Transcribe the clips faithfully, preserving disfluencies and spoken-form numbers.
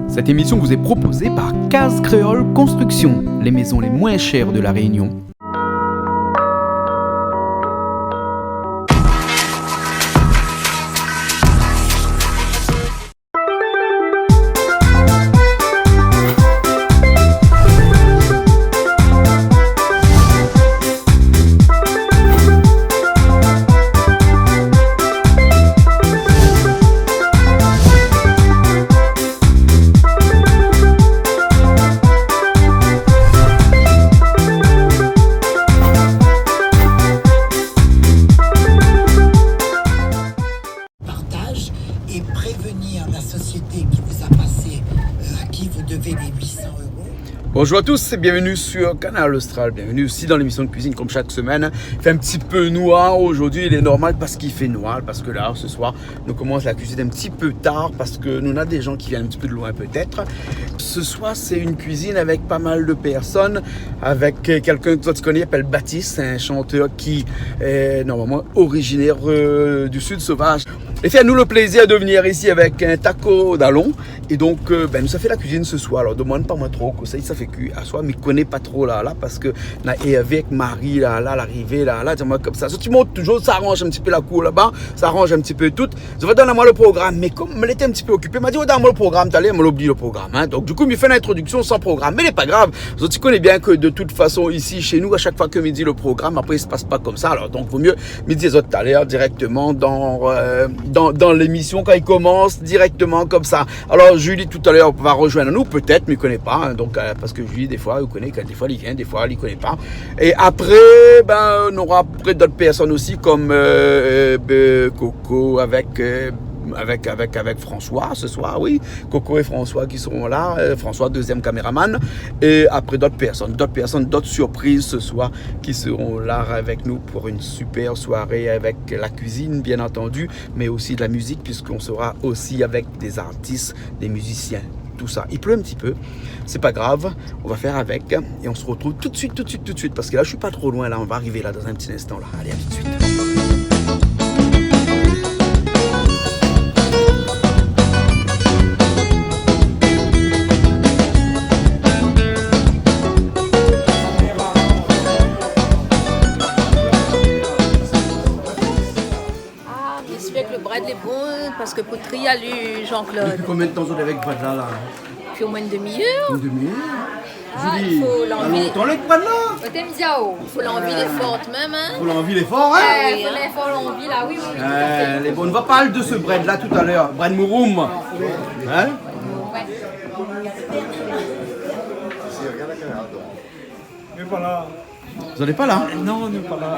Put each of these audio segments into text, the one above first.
Cette émission vous est proposée par Case Créole Construction, les maisons les moins chères de La Réunion. Partage et prévenir la société qui vous a passé, euh, à qui vous devez les huit cents euros. Bonjour à tous et bienvenue sur Kanal Austral. Bienvenue aussi dans l'émission de cuisine comme chaque semaine. Il fait un petit peu noir aujourd'hui, il est normal parce qu'il fait noir, parce que là, ce soir, nou komans la kuizine in ti pé tar parske nou néna dé jan ki vien in ti pé de loin pétèt. Ce soir, c'est une cuisine avec pas mal de personnes, avec, euh, quelqu'un ke zot i koné, i apèl Batis, sé in shantèr ki lé normalman originèr, euh, du Sud Sauvage. É fé anou le plézir de venir isi avèk in tako dalon. É donk, euh, bin, nou sa fé la kuizine ce soir. Alor, demann pa moin tro kosa sa fé kui aswar, mi koné pa tro la, la, parske na Hervé èk Marie la, la, larivé la, la, di amoin konmsa. Zot i mont toujour, sa aranj in ti pé la kour laba, sa aranj in ti pé tout. Zot va donn amoin le program, mé kom mi lété in ti pé okipé, ma di, oh, donn amoin le program, talèr, ma oubli le program, hein. Donk, du kou, mi fé lintrodiksion san program, mé lé pa grav. Zot i koné bien ke de tout fason, isi, shé nou, a shak foi ke mi di le program, apré, i spas pa konmsa. Alor, donk, vo mié mi di azot talèr dirèkteman dan, euh, dan, dan lémision, kan i komans dirèkteman konmsa. Alor, Julie, talèr, va rozoinn anou, pétèt, mi koné pa, hein, donk, euh, parske Julie, défoi, ou koné, kan défoi, li vien, défoi, li koné pa. É apré, bin, nora apré dot pèrsone osi, kom, euh, euh, bin, Coco avèk, euh, avèk, avèk, avèk François, ce soir, oui. Coco é François ki sront la, euh, François, dezièm kaméraman, é apré dot pèrsone, dot pèrsone, dot sirpriz ce soir ki sront la avèk nou pou in super soiré avèk la kuizine, bien antandu, mé osi de la mizik, puisqu'on sera aussi avec des artistes, des musiciens, tout ça. I plé in ti pé, sé pa grav, on va faire avec, é on se retrouve tout de suite, tout de suite, tout de suite, parske la, mi lé pa tro loin, la, nou va arivé la dan in ti instan, la. Alé, à tout de suite. Ah, mi éspèr ke le brèd lé bon, parske pou triy ali, Jean-Claude. Dopi konbien d'tan zot lé avèk brèd la, la ? Dopi omoin in demi-èr. In demi-èr ? Ah, Julie, i fo lanvi. Lontan lé brèd la ? Oté mi di aou, fo lanvi lé for mèm, hein. Fo lanvi lé for, hein ? Ah oui, fo lé for, lanvi la, oui, oui, tout à fait. Euh, lé bon, nou va parl de se brèd la talèr. Brèd mouroum. Hein ? Ouais. Mé voilà. Zot lé pa la ? Non, nou lé pa la.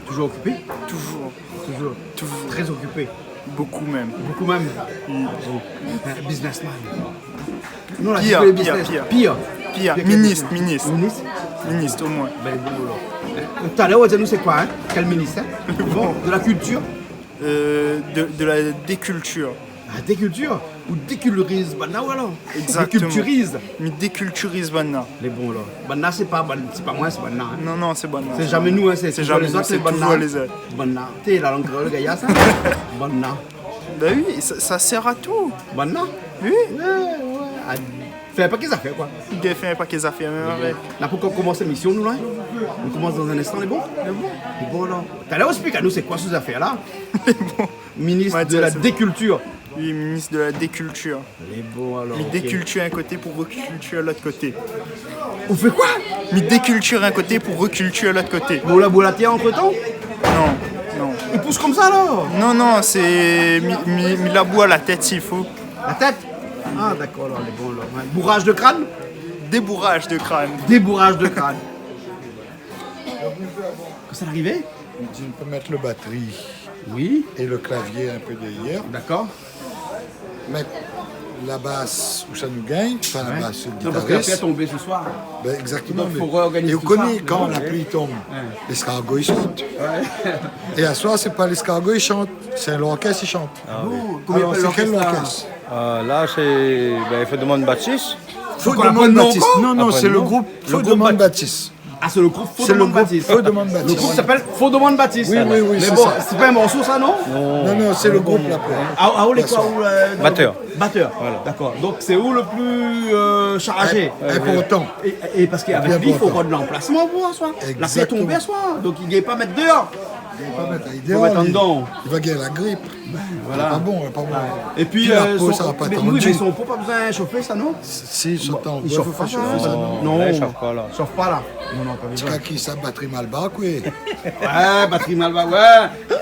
Toujour okipé ? Toujour. Toujour. Toujour. Très occupé. Bokou mèm. Bokou mèm. Mm. Bon. In businessman. Non, la, pir, pir, pir. Pir. Pir. Minis, minis. Minis ? Minis, omoin. Bin, bon, alor. Talèr, ou va di anou sé koi, hein ? Kèl minis, hein ? Bon, de la culture ? Euh, de, de la déculture. Ah, déculture ou déculturiz banna, ou alor ? Exactement. Déculturiz. Mi déculturiz banna. Lé bon, la. Banna, sé pa bann-, sé pa moin, sé banna, hein. Non, non, sé banna, sé banna. Sé zamé nou, hein, sé toujour lézot, sé banna. Sé toujour lézot. Banna. Té, la lang kréol, gayar, sa. Banna. Bin oui, sa, sa sèr a tout. Banna ? Oui. Ouais, ouais. Ah, fé in paké zafèr, koi. Fé in paké zafèr, mèm avèk. La, pou komans lémision, nou, la, nou komans dan in instan, lé bon ? Lé bon. Lé bon, la. Talèr, ou ésplik anou, sé koi se zafèr la ? Lé bon. Minis de la déculture. Oui, minis de la déculture. Lé bon, alor, ok. Mi déculture in koté pou reculture lot koté. Ou fé koi ? Mi déculture in koté pou reculture lot koté. Mé ou labour la tèr antretan ? Non, non. I pous konmsa, alor ? Non, non, sé mi, mi, mi labour la tèt, si fo. La tèt ? Ah, dakor, alor, lé bon, alor. Ouais. Bourage de crâne ? Débourage de crâne. Débourage de crâne. Kosa la arivé ? Mi di, nou pé mèt le batri, oui, é le klavié in pé dèrièr. Dakor. Mèt la bas ousa nou gingn, anfin, la bas, le gitaris. Ouais. Non, parske la fé tonbé se soir. Bin, exactement. Donk, mé fo réorganiz tout sa. É ou koné, kan la pli i tonm, ouais, léskargo i shant. Ouais. É aswar, sé pa léskargo i shant, sé lorkès i shant. Ah oui. Alor, sé kèl lorkès la ? Ah, la, sé, bin, Fo Demann Batis. Fo Demann Batis. Ankor ? Non, non, sé le group Fo Demann Batis. Ah, c'est le groupe Faux Demandes Baptiste. Le groupe s'appelle Faux Demandes Baptiste. Oui, oui, oui, c'est ça. Mais bon, c'est pas un morceau, ça, non ? Non, non, c'est le groupe, là. Ah, ah, ou lé koi, ou, euh, batteur. Batteur. Voilà. D'accord. Donc, c'est ou le plus, euh, chargé. Im-, important. Et, et parce qu'avec lui, il faut avoir de l'emplacement pour asseoir. Exactement. La fé lé tonbé asseoir. Donc, i gingn pa mèt déor. I gingn pa mèt déor, li va gingn la grip. Ben, voilà. Lé pa bon, lé pa bon. Ouais. Et puis, euh, la po, sa va pa tann. Mais oui, mais son po, pa bezoin shofé, sa, non ? Si, i shof pa, sa. Non, la, i shof pa, la. I shof pa, la. Non, non, pa bezoin. Ti ka ki sa, batri Malbar, koi. Ouais, batri Malbar, ouais.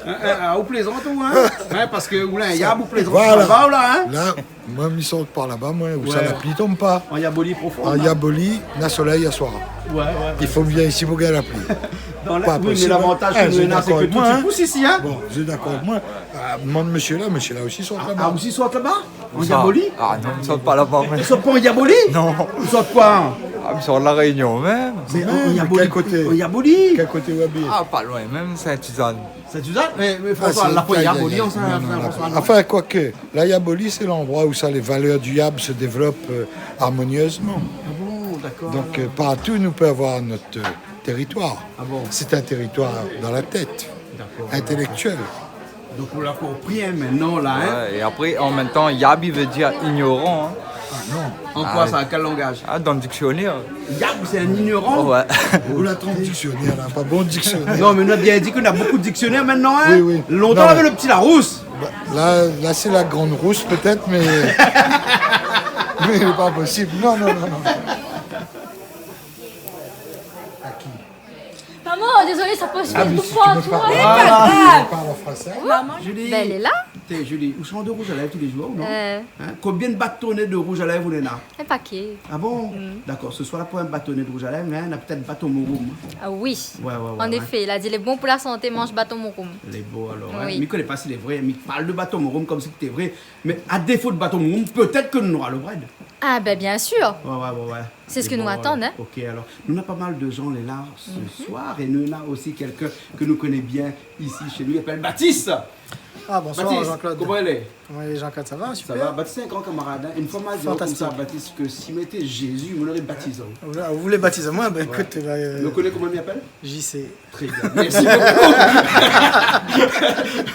Hein, hein, ah, ou plézant, ou, hein ? Hein, parce que, ou la, ou plézant Malbar, la, hein ? La, moin, mi sort par laba, moin, ousa la pli i tonm pa. En Yaboli profond, là. En Yaboli, na solèy aswar. Ouais, ouais, ouais. I fo vien isi pou gingn la pli. Pa posib, hein. Dans la, oui, mais l'avantage que nou néna, c'est que tout i pous isi, hein ? Bon, zot lé dakor avèk moin. Ah, mon mésyé la, mésyé la osi i sort laba. Ah, osi i sort laba ? En Yaboli ? Ah non, mi sort pa laba, moin. I sort pa en Yaboli ? Non. I sort koi ? Ah, mi sort La Rényon mèm. Mé en Yaboli, kèl koté ? En Yaboli. Kèl koté ou abit ? Ah, pa loin mèm, Sainte-Suzanne. Sainte-Suzanne ? Mé, mé François, la pa Yaboli, hein, François, non. Anfin, koiké, la Yaboli, sé landroi ousa lé valèr du yab se dévlop, euh, harmonieusement. Ah bon, d'accord. Donc, euh, partou nou pé avoir nout, euh, téritoir. Ah bon ? Sé in téritoir dan la tèt, intélèktièl. D'accord. Donc, ou la konpri, hein, mintnan, la, hein ? Ouais, é apré, an mèm tan, yab i vé dir ignoran, hein. Ah non. En quoi ça ? Quel langage ? Ah, dan le diksionèr. Yab, c'est un ignorant ? Ouais. Ou la tronp diksionèr la, pa bon diksionèr. Non, mé nou la bien di ke nou na bonpé de diksionèr mintnan, hein ? Oui, oui. Lontan, navé le Petit Larousse. Bah, la, la, sé la Grande Rousse, pétèt, mé, mé lé pa posib. Non, non, non, non. Maman, désolé, sa i pos tout droit, tout droit. Ah, tu me parles. Voilà, tu me parles en français. Maman, Julie. Ben, elle est là. Té, Julie, ou shanj de rouj a lèv tou lé zour, non ? Euh. Hein ? Konbien de batoné de rouj a lèv ou néna ? In paké. Ah bon ? Mm. D'accord, ce soir, pou in batoné de rouj a lèv, hein, na pétèt baton mouroum. Ah oui. Ouais, ouais, ouais. En effet, la di lé bon pou la santé, manz baton mouroum. Lé bon, alor, hein. Oui. Mi koné pa si lé vré, mi parl de baton mouroum konm si té vré. Mé a défo de baton mouroum, pétèt ke nou nora le brèd. Ah ben, bien sûr. Ouais, ouais, ouais, ouais. Sé sak nou atann, hein. Lé bon, alor. Ok, alor. Nou na pa mal de moun lé la ce soir é nou na osi kèlkin ke nou koné bien isi shé nou. I apèl Batis. Ah, bonsoir, Jean-Claude. Batis, koman i lé ? Koman i lé, Jean-Claude ? Sa va, super. Sa va. Batis, sé in gran kamarad, hein. Fantastique. Une fois, ma di konmsa, Batis, ke si mi té Jézi, mi noré batiz aou. Ou lé, ou lé batiz amoin, ben, ékout, ben, euh, ou koné koman mi apèl ? J C. Très bien. Merci beaucoup.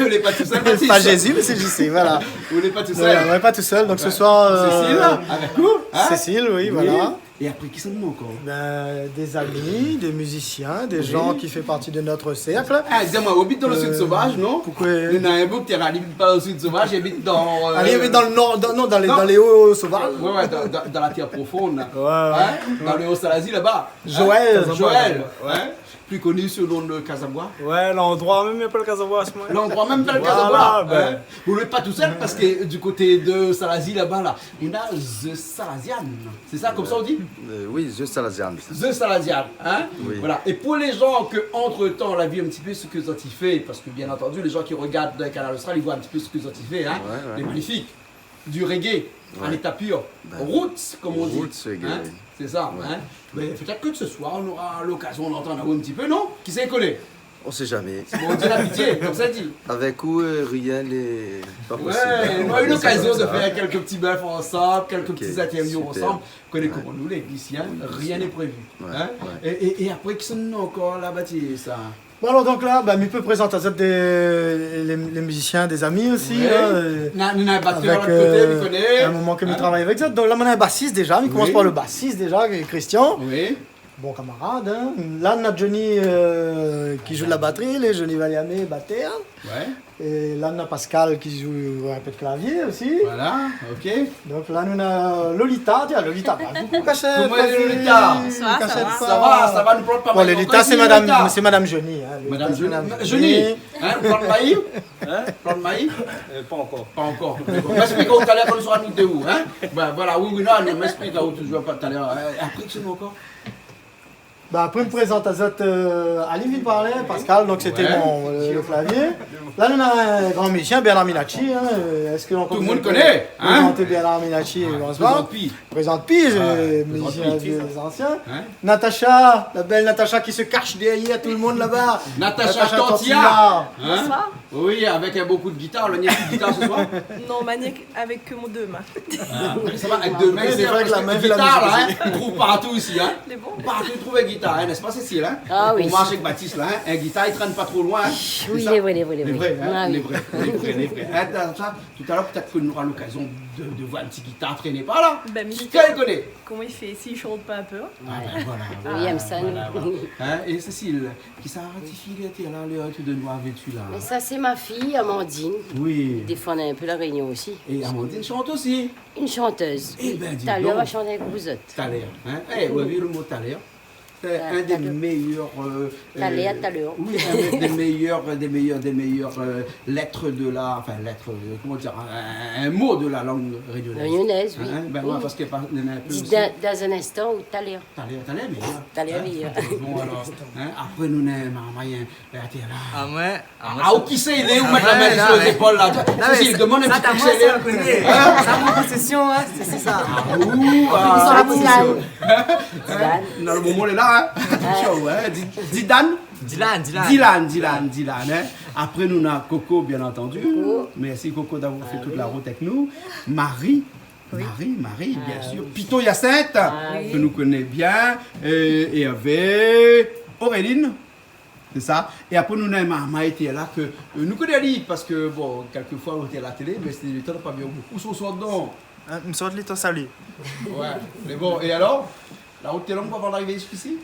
Ou lé pa tousèl, Batis. Pas Jésus, mais c'est J C, voilà. Ou lé pa tousèl. Voilà, on n'est pas tout seul, donc ce soir, euh, Cécile, avec nous, hein ? Cécile, oui, voilà. É apré, kisa nou néna ankor ? Ben, des amis, des musiciens, des gens qui font partie de notre cercle. Ah, di amoin, ou abit dan le Sud Sauvage, non ? Pourquoi ? Néna in boug té i abit pa dan le Sud Sauvage, i abit dan, euh, ah, i abit dan le nor, dan, non, dan lé, dan lé Hauts Sauvages. Ouais, ouais, dan, dan, dan la tèr profond, la. Ouais, ouais. Hein ? Dan lé Hauts Salazies, laba. Joël. Hein ? Joël, ouais. Plus connu sous le nom de Kazabwa. Ouais, landroi mèm i apèl Kazabwa, sé moin. Landroi mèm i apèl Kazabwa. Voilà, ben. Hein ? Ou lé pa tousèl parske du koté de Salazies laba la, nou na The Salazian. Sé sa, konmsa ou di ? Euh, oui, The Salazian. The Salazian, hein ? Oui. Voilà. É pou lé moun ke, entre-temps, la vi in ti pé sak zot i fé, parske bien entendu, lé moun ki rogard Kanal Austral, i voi in ti pé sak zot i fé, hein ? Ouais, ouais. Lé magnifik. Du reggae, à l'état pur. Ben, roots, comme on dit. Roots reggae, oui. Hein ? C'est ça, hein ? Mais peut-être que ce soir, on aura l'occasion d'entendre un petit peu, non ? Qui sait, connaît ? On sait jamais. Bon, on dit l'amitié, comme ça dit. Avec vous, euh, rien n'est pas possible. Ouais, on a eu l'occasion de faire quelques petits bœufs ensemble, quelques petits interviews ensemble. Ok, super. Koné koman nou lé, ici, hein ? Oui, bien sûr. Rien n'est prévu, hein ? Ouais, ouais. Et, et, et après, kisa nou néna ankor la, Batis, sa ? Bon, alor, donk la, ben, mi pé prézant azot dé, lé, lé mizisien, dé zami osi, hein, euh, avèk, euh, in moman ke mi travay avèk zot. Oui. Na, na in batèr, lot koté, mi koné. Hein ? Donk la, moin néna in basis déza, mi komans par le basis déza, Christian. Oui. Bon kamarad, hein. La, nou na Johnny, euh, ki zoué la batri, lé Johnny Valiamé, batèr. Ouais. É la, nou na Pascal ki zoué in pé de klavié osi. Voilà, ok. Donk la, nou na Lolita, tiens, Lolita, pa bonpé kashèt, Lolita. Bonsoir, sa va ? Sa va, sa va, nou plant pa mayi ankor isi, Lolita. Bon, Lolita, sé madam, sé madam Johnny, hein. Madam Johnny. Johnny, hein, ou plant mayi ? Hein, plant mayi ? Euh, pa ankor. Pa ankor. Dakor. M'esplik aou talèr kan nou sora nou dé ou, hein. Ben, voilà, oui, oui, non, non, m'esplik aou toujour pa talèr. Euh, apré, kisa nou néna ankor ? Bah, apré, mi prézant azot, euh, Ali vien parl, Pascal, donk sété mon, euh, le klavié. La, nou na in gran mizisien, Bernard Minacci, hein, euh, èske tout le monde connaît, hein ? Prézant Bernard Minacci, euh, bonsoir. Prézant pi. Prézant pi, euh, mizisien dé zansien. Hein ? Natacha, la belle Natacha qui se cache derrière tout le monde là-bas. Natacha Tantilla. Hein ? Bonsoir. Oui, avec un bon coup de guitare. Ou la ni in ti gitar ce soir ? Non, manièr Avec que mon deux mains. Ah, sa va, avèk dé min, sé vré ke la min, la mizik, hein, i trouv partou isi, hein. Lé bon. Partou i trouv avèk Gitar, hein, n'est-ce pas, Cécile, hein ? Ah oui. Ou marsh avèk Batis la, hein ? In gitar i trène pa tro loin, hein ? Oui, sé sa ? Lé vré, lé vré, lé vré. Lé vré, hein ? Ah oui. Lé vré, lé vré, lé vré, hein ? Talèr, talèr, pétèt ke nou nora lokazion de, de voir in ti gitar trène par la. Bin, mi koné. Kisa i koné ? Koman i fé si i shant pa in pé ? Ah, bin voilà, voilà, voilà. Oui, èm sa, nou. Hein ? É Cécile, kisa i ratifie lé tèr la, lé out de noir vêtu la ? Mé sa, sé ma fiy, Amandine. Oui. I défann in pé La Rényon osi. É Amandine i shant osi. Une chanteuse. Eh ben, dis donc. Talèr, va shant avèk zot. Talèr, hein ? Eh, ou la vi lo mo talèr ? C'est un des meilleurs, euh, euh, oui, un des meilleurs, des meilleurs, des meilleures, euh, lettres de la, enfin, lettres, euh, comment dire, un, un mot de la langue réunionnaise. Réunionnaise, oui. Hein, ben, oui, ouais, parce que par, il y en a un peu aussi. Dis dans, dans un instant ou talèr. Talèr, talèr, mé la. Talèr, hein, mé la. Bon, alors, hein, après, nou néna in marmay, hein, la tèr la. Ah, ouais. Ah, ou kisa i lé, ou mèt la min si lé zépol la. Cécile, demann in ti kou kisa i lé. Sa, moin, sa, sa, sa, moin, sé sa. Ah, ou, ah, Dylan. Dylan. Non, lo moman lé la, hein. Ouais. Show, hein. Di-, Dylan. Dylan, Dylan. Dylan, Dylan, Dylan, hein. Après, nou néna Coco, bien entendu. Coco. Merci, Coco, d'avoir fait toute la route avec nous. Marie. Oui. Marie, Marie, bien sûr. Ah, oui. Piton Hyacinthe, que nous connaît bien. Euh, et avec Auréline. Sé sa. É apré, nou néna in marmay té la ke, euh, nou koné ali, parske, bon, kèlkefoi, nou té la télé, mé sé lé tan pa bien. Ou sort, sort, non ? Hein, nou sort lé tan salé. Ouais. Mé bon, é alor ? La rout té long pou arivé ziskisi ?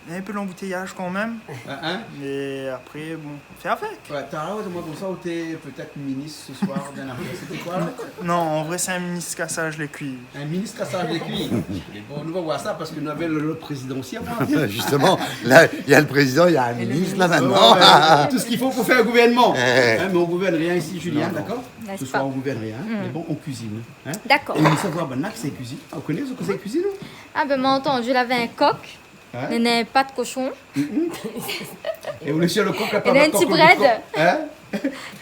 In pé lanboutéyaz kan mèm. Hein, hein ? Mé apré, bon, fé avèk. Ouais, talèr, ouais, moin konmsa, ou té pétèt minis se soir, dan la... Sété koi, la ? Non, an vré, sé in minis kasaz lé kui. Un ministre cassage les couilles. Mé bon, nou va voir sa parske nou navé le, le président aussi avant. Justement, là, il y a le président, il y a un ministre, là, maintenant. Ouais, ouais, ouais. Tout ce qu'il faut pour faire un gouvernement. Eh. Hein, mais on gouverne rien ici, Julien, d'accord ? Non, non. N'est-ce pas ? Ce soir, on gouverne rien, hein. Mm. Mais bon, on cuisine, hein. D'accord. É nou sava bann la ki sé kuizine. Ah, ou koné sak i fé kuizine, non ? Ah, ben, moin la antann, lavé in kok. Hein ? Néna in pat koshon. Mm-mm. É ou lé sir lo kok la pa kok, lo kok. É néna in ti brèd. Hein ?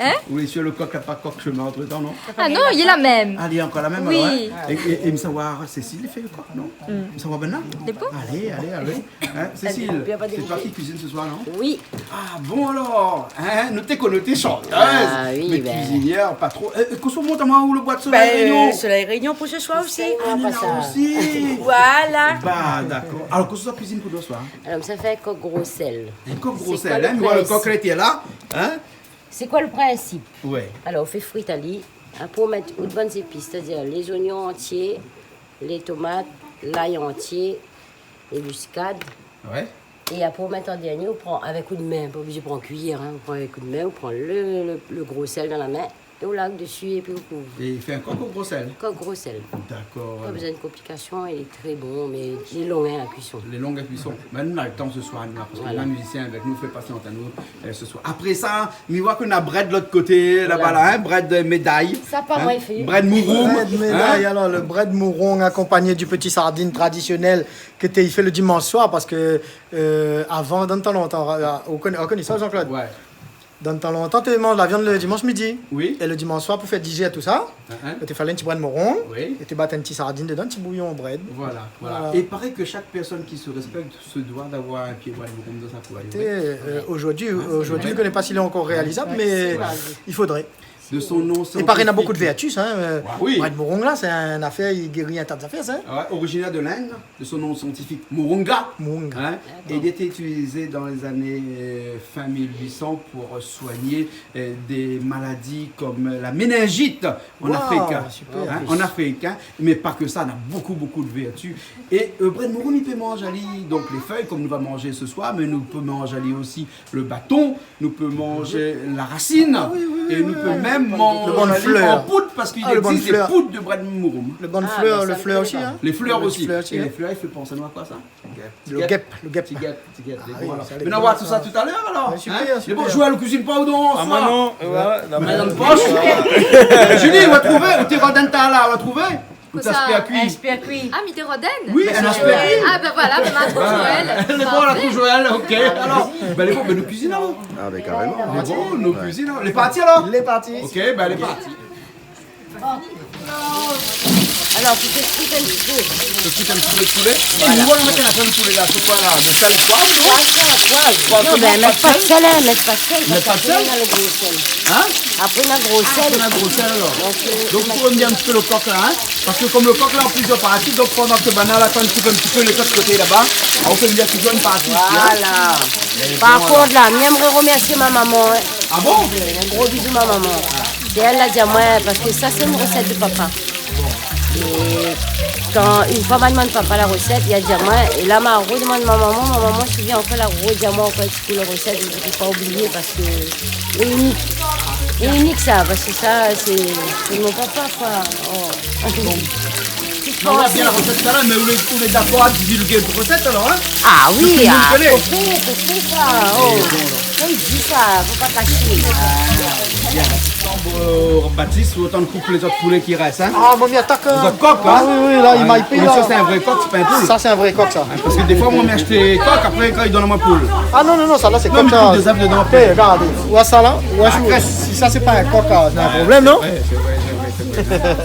Hein ? Ou lé sir lo kok la pa kok shemin antretan, non ? Ah non, lé la mèm. Ah, lé ankor la mèm, alor, hein ? Oui. É, é, é mi sava, Cécile i fé lo kok, non ? Mm. Mi sava bann la ? Lé bon. Alé, alé, alé. Hein, Cécile, sé toi ki kuizine se soir, non ? Oui. Ah bon, alor, hein, nou té koné ou té shantèz, mé kuizinièr, pa tro. Ah oui, ben. Euh, euh, kosa ou mont amoin ou lo boit Soleil Réunion ? Ben, Soleil Réunion pou se soir osi. Ah, néna osi. Voilà. Bah, d'accord. Alor, kosa ou kuizine pou nou se soir ? Alor, mi sa fé kok gro sèl. In kok gro sèl, hein, mi voi lo kok la, lé la, hein ? Sé koi lo prinsip ? Ouais. Alor, ou fé frir ali, apré ou mèt out bann zépis, sétadir lé zoignon antié, lé tomat, lay antié, lé miskad. Ouais. É apré, ou mèt an dèrnié, ou pran avèk out min, pa oblizé pran kuiyèr, hein, ou pran avèk out min, ou pran le, le, le gro sèl dan la min, é ou larg desi, épi ou kouv. É i fé in kok o gro sèl ? Kok gro sèl. D'accord, alors. Pa bezoin de konplikasion, lé tré bon, mé lé long, hein, la kuison. Lé long la kuison. Mé nou na lo tan se soir, nou, parske nou na mizisien avèk nou, fé pasiant anou, euh, se soir. Voilà. Apré sa, mi voi ke nou na brèd lot koté, laba la, hein, brèd méday. Sa pa moin i fé. Brèd mouroum, hein. Brèd méday, alor, lo brèd mouroum akonpagné du petit sardine tradisionèl ke té i fé lo dimansh soir, parske, euh, avan, dan tan lontan, euh, ou koné, ou koné sa, Jean-Claude ? Ouais. Dan tan lontan, té i manz la viann lo dimansh midi. Oui. É lo dimansh soir, pou fé dizèr tousa, té i fé in ti brèd mouroum, oui, é té i bat in ti sardine dedan, ti bouyon brèd. Voilà, voilà. Voilà. Et il paraît que chaque personne qui se respecte se doit d'avoir un pied brèd mouroum dans sa cour. Té, euh, aujourd'hui, aujourd'hui, mi koné pa si lé ankor réalizab, mé i fodré. De son nom scientifique. É paré, na bonpé de vèrtu, hein, euh, brèd mouroum la, sé in afèr, i géri in ta d'afèr, sa, hein. Ah oui, oui. Ouais, originaire de l'Inde, de son nom scientifique Moringa. Moringa. Hein, et il était utilisé dans les années, euh, fin mille huit cents pour soigner, euh, des maladies comme la méningite en Afrique. Waouh, super. Hein, en Afrique, hein. Mais pas que ça, na bonpé, bonpé de vertus. É, euh, brèd mouroum, i pé manz ali, donk, lé fèy, kom nou va manzé se soir, mé nou pé manz ali osi lo baton, nou pé manz la rasine, é nou pé mèm manz ali an poud, parske i égzis dé poud de brèd mouroum. Ah, lo bann flèr, lo flèr osi, hein. Lé flèr osi. Lo bann flèr osi, hein. É lé flèr, i fé pans anou a koi, sa ? Lo gèp, lo gèp. Ti gèp, ti gèp, lé bon, alor. Ah oui, sa lé bon, sa. Mé nou va voir tout sa talèr, alor. Hein ? Super, super. Mé bon, Joël, ou kuizine pa ou, non, se soir ? Ah, moin, non. Ouais, ouais, non, mé dan lo posh. Julie, ou la trouvé ? Ou té rodèn talèr la, ou la trouvé ? Ou té aspèr kui ? Aspèr kui. Ah, mi té rodèn ? Oui, èl aspèr kui. Ah, ben voilà, ben, ma trouv Joël. Lé bon, la trouv Joël, ok. Alor, ben, lé bon, ben, nou kuizine, alor. Ah, ben, karéman. Lé bon, nou kuizine, alor. Lé parti, alor ? Lé parti. Ok, ben, lé parti. Alors, tu t'expliques un petit peu. Je t'explique un petit peu le poulet. Voilà. Et nous, on va mettre à la fin le poulet là. C'est quoi là ? De sel, poivre ? Poivre seulement, pas de sel ? Non, ben, mèt pa de sèl, hein, mèt pa de sèl, mèt pa de sèl. Parske la, na lo gro sèl. Hein ? Apré, na gro sèl. Ah, apré, na gro sèl, alors. Donc, euh, donc, il faut revenir un petit peu le coq là, hein ? Parce que comme le coq là, en plusieurs parties, donc pendant que banna la atann, koup in ti pé lo lot koté laba, on fait bien toujours une partie ici, hein ? Voilà. Et par contre, là, mi èmré remèrsié mon momon, hein. Ah bon ? Un gros bisou, mon momon. Sé èl la di amoin, parske sa, sé in rosèt de papa. É kan, in foi, ma demann papa la rosèt, li la di amoin, é la, ma redemann mon momon, mon momon, mi souvien ankor, la redi amoin ankor in ti kou la rosèt, mi di, fo pa oublié, parske lé inik. Lé inik, sa, parske sa, sé, sé mon papa, koi. Oh. Bon. Non, on va bien la recette tout à l'heure, mais vous êtes, vous êtes d'accord à divulguer votre recette alors, hein ? Ah oui, tout le monde connaît. Fo fé, fo fé sa. Oh. Kan i di sa, fo pa kashé. Ah, bien. Tann, euh, Baptiste, ou atann koup lé zot poulé ki rès, hein ? Ah, moin mi atak, hein. Zot kok, hein ? Ah oui, oui, la, i may pi, la. Sa, sé in vré kok, sé pa in poul. Sa, sé in vré kok, sa. Hein, parske défoi, moin, mi ashèt kok, apré, kan i donn amoin poul. Ah non, non, non, sa la, sé kok, sa. Non, mé tout dé zèf dedan, apré. Regard, ou oi sa la, ou oi, si sa, sé pa in kok, la, sé in problèm, non ? Ouais, sé vré, sé vré.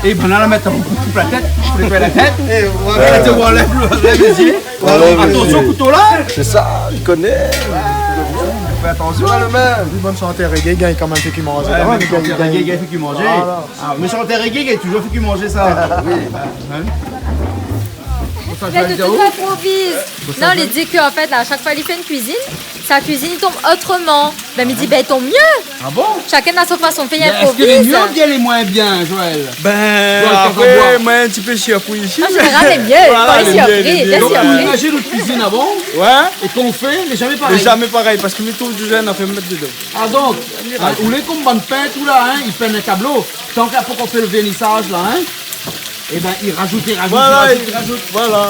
É banna la, mintnan, ou koup la tèt, ou koup la tèt. É voilà. Ou anlèv lo, anlèv lé zié. Voilà, atansion, kouto la. Sé sa, li koné. Fé atansion, le mèm. Li, bann shantèr reggae, i gingn kan mèm fé ki manzé. Ouais, mé shantèr reggae, i gingn fé ki manzé. Voilà. Ah, mé shantèr reggae, i gingn touzour fé ki manzé, sa. Oui. Hein ? Mé de tout, ou inproviz. Non, li di ke, an fèt, la, shak foi li fé in kuizine, sa kuizine i tonm otroman. Ben, mi di, ben, i tonm mié. Ah bon ? Shakinn na son fason fé, i inproviz. Mé èske lé mié oubien lé moin bien, Joël ? Ben, Joël, apré, moin, in ti pé sirpri isi. An zénéral, lé mié, kan lé sirpri, lé mié. Donk, ou imazine out kuizine avan, é kan ou fé, lé zamé parèy. Lé zamé parèy, parske mi trouv du zèn a fé mèt dedan. Ah, donk, hein, ou lé konm bann pint, tout la, hein, i pinn in tablo. Tank apré kan ou fé lo vèrnisaz la, hein, é ben, i razout, i razout, i razout, i razout. Voilà.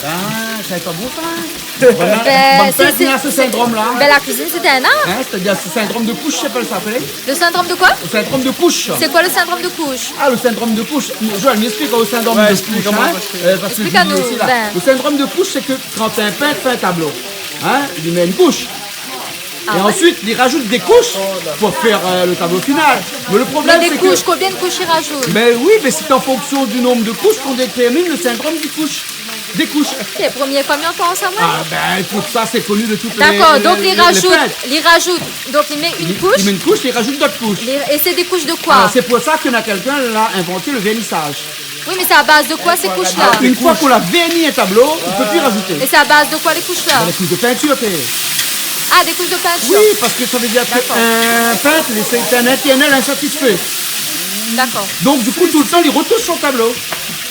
Ah, sa lé pa bon, sa, hein ? Voilà. Ben, bann pint, sé, sé, na se sindrom-la. Ben, la kuizine, sé in ar. Hein, sétadir, se sindrom de koush, i apèl sa, apèl. Le syndrome de quoi ? Le syndrome de couche. Sé koi le syndrome de couche ? Ah, le syndrome de couche. Joël, mi èksplik aou le syndrome de couche, hein. Ouais, èksplik anou, ben. Lo syndrom de koush, sé ke kan in pint i fé in tablo, hein, li mèt in koush. Ah ouais ? É ansuit, li razout dé koush pou fé, euh, lo tablo final. Mé lo problèm, sé ke... Mé dé koush, konbien de koush i razout ? Ben oui, mé sé an fonksion du nonb de koush k'on détèrmine lo syndrome de couche. Dé koush. Sé la promièr foi mi antann sa, moin. Ah ben, ékout, sa, sé koni de tout lé, lé, lé pint. Dakor, donk li razout, li razout, donk li mèt in koush. Li, li mèt in koush, li razout dot koush. Li, é sé dé koush de koi ? Alor, sé pou sa ke na kèlkin la invant lo vèrnisaz. Oui, mé sé a baz de koi, sé koush-la ? Ah, une fois qu'on a verni un tableau, on peut plus rajouter. É sé a baz de koi, lé koush-la ? Ben, les couches de peinture, t'es... Ah, dé koush de peintir. Oui, parce que ça veut dire que... D'accord. Un peintre, c'est un éternel insatisfait. D'accord. Donc, du coup, tout le temps, il retouche son tableau.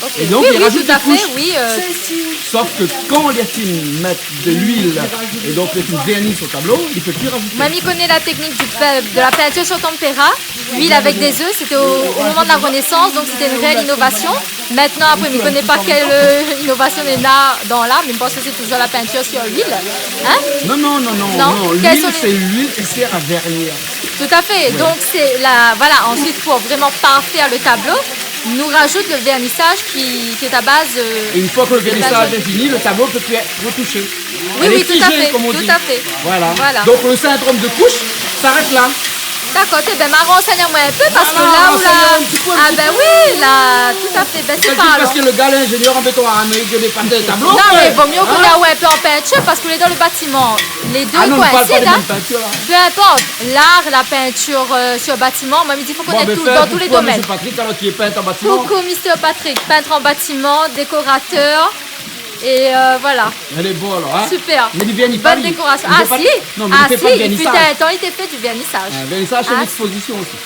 Ok. Et donc, il rajoute des couches. Oui, oui, tout à fait, oui, euh. Sauf que quand li fine mèt de l'huile, et donc, li fine vèrni son tablo, li pé pi razout. Moin, mi koné la teknik du pe-, de la peinture sur tempéra. L'huile avec des œufs, c'était au, au moment de la Renaissance, donc c'était une réelle innovation. Maintenant, après, mi koné pa kèl, euh, innovation néna dan la, mé mi pans ke sé touzour la peinture sur l'huile. Hein ? Non, non, non, non, non. L'huile, c'est l'huile qui sert à vernir. Tout à fait. Ouais. Donc, c'est la, voilà, ensuite, pour vraiment parfaire le tableau, nou razout le vernissage qui, qui est à base, euh, de peinture. Et une fois que le vernissage est fini, le tableau peut plus être retouché. Oui, oui, tout à fait, tout à fait. Elle est figée, comme on dit. Voilà. Voilà. Donc, le syndrome de couche s'arrête là. Dakor, té, ben, ma ransègn amoin in pé, parske la, ou la, ah ben oui, la, tout à fait, ben, sé pa, alor. Parske le gars, l'ingénieur en béton, a amené des pâtes de tableau, non, mé vo mié ou koné in pé an peinture, parske ou lé dan le bâtiment. Les deux coïncident, hein. Ah non, on parle pas de même peinture, là. Peu importe, l'art, la peinture, euh, sur bâtiment, moin, mi di, fo konèt tout, dan tout lé domèn. Bon, ben, fé in koukou à monsieur Patrick, alors, qui est peintre en bâtiment. Coucou, mister Patrick, peintre en bâtiment, décorateur. Et, euh, voilà. Lé bon, alor, hein ? Super. Mé li vèrni pa, li. Bonne décoration. Ah, si. Non, mé li fé pa de vernissage. Ah, si, il fut un temps, il était fait du vernissage. Ah, vernissage, c'est une exposition aussi.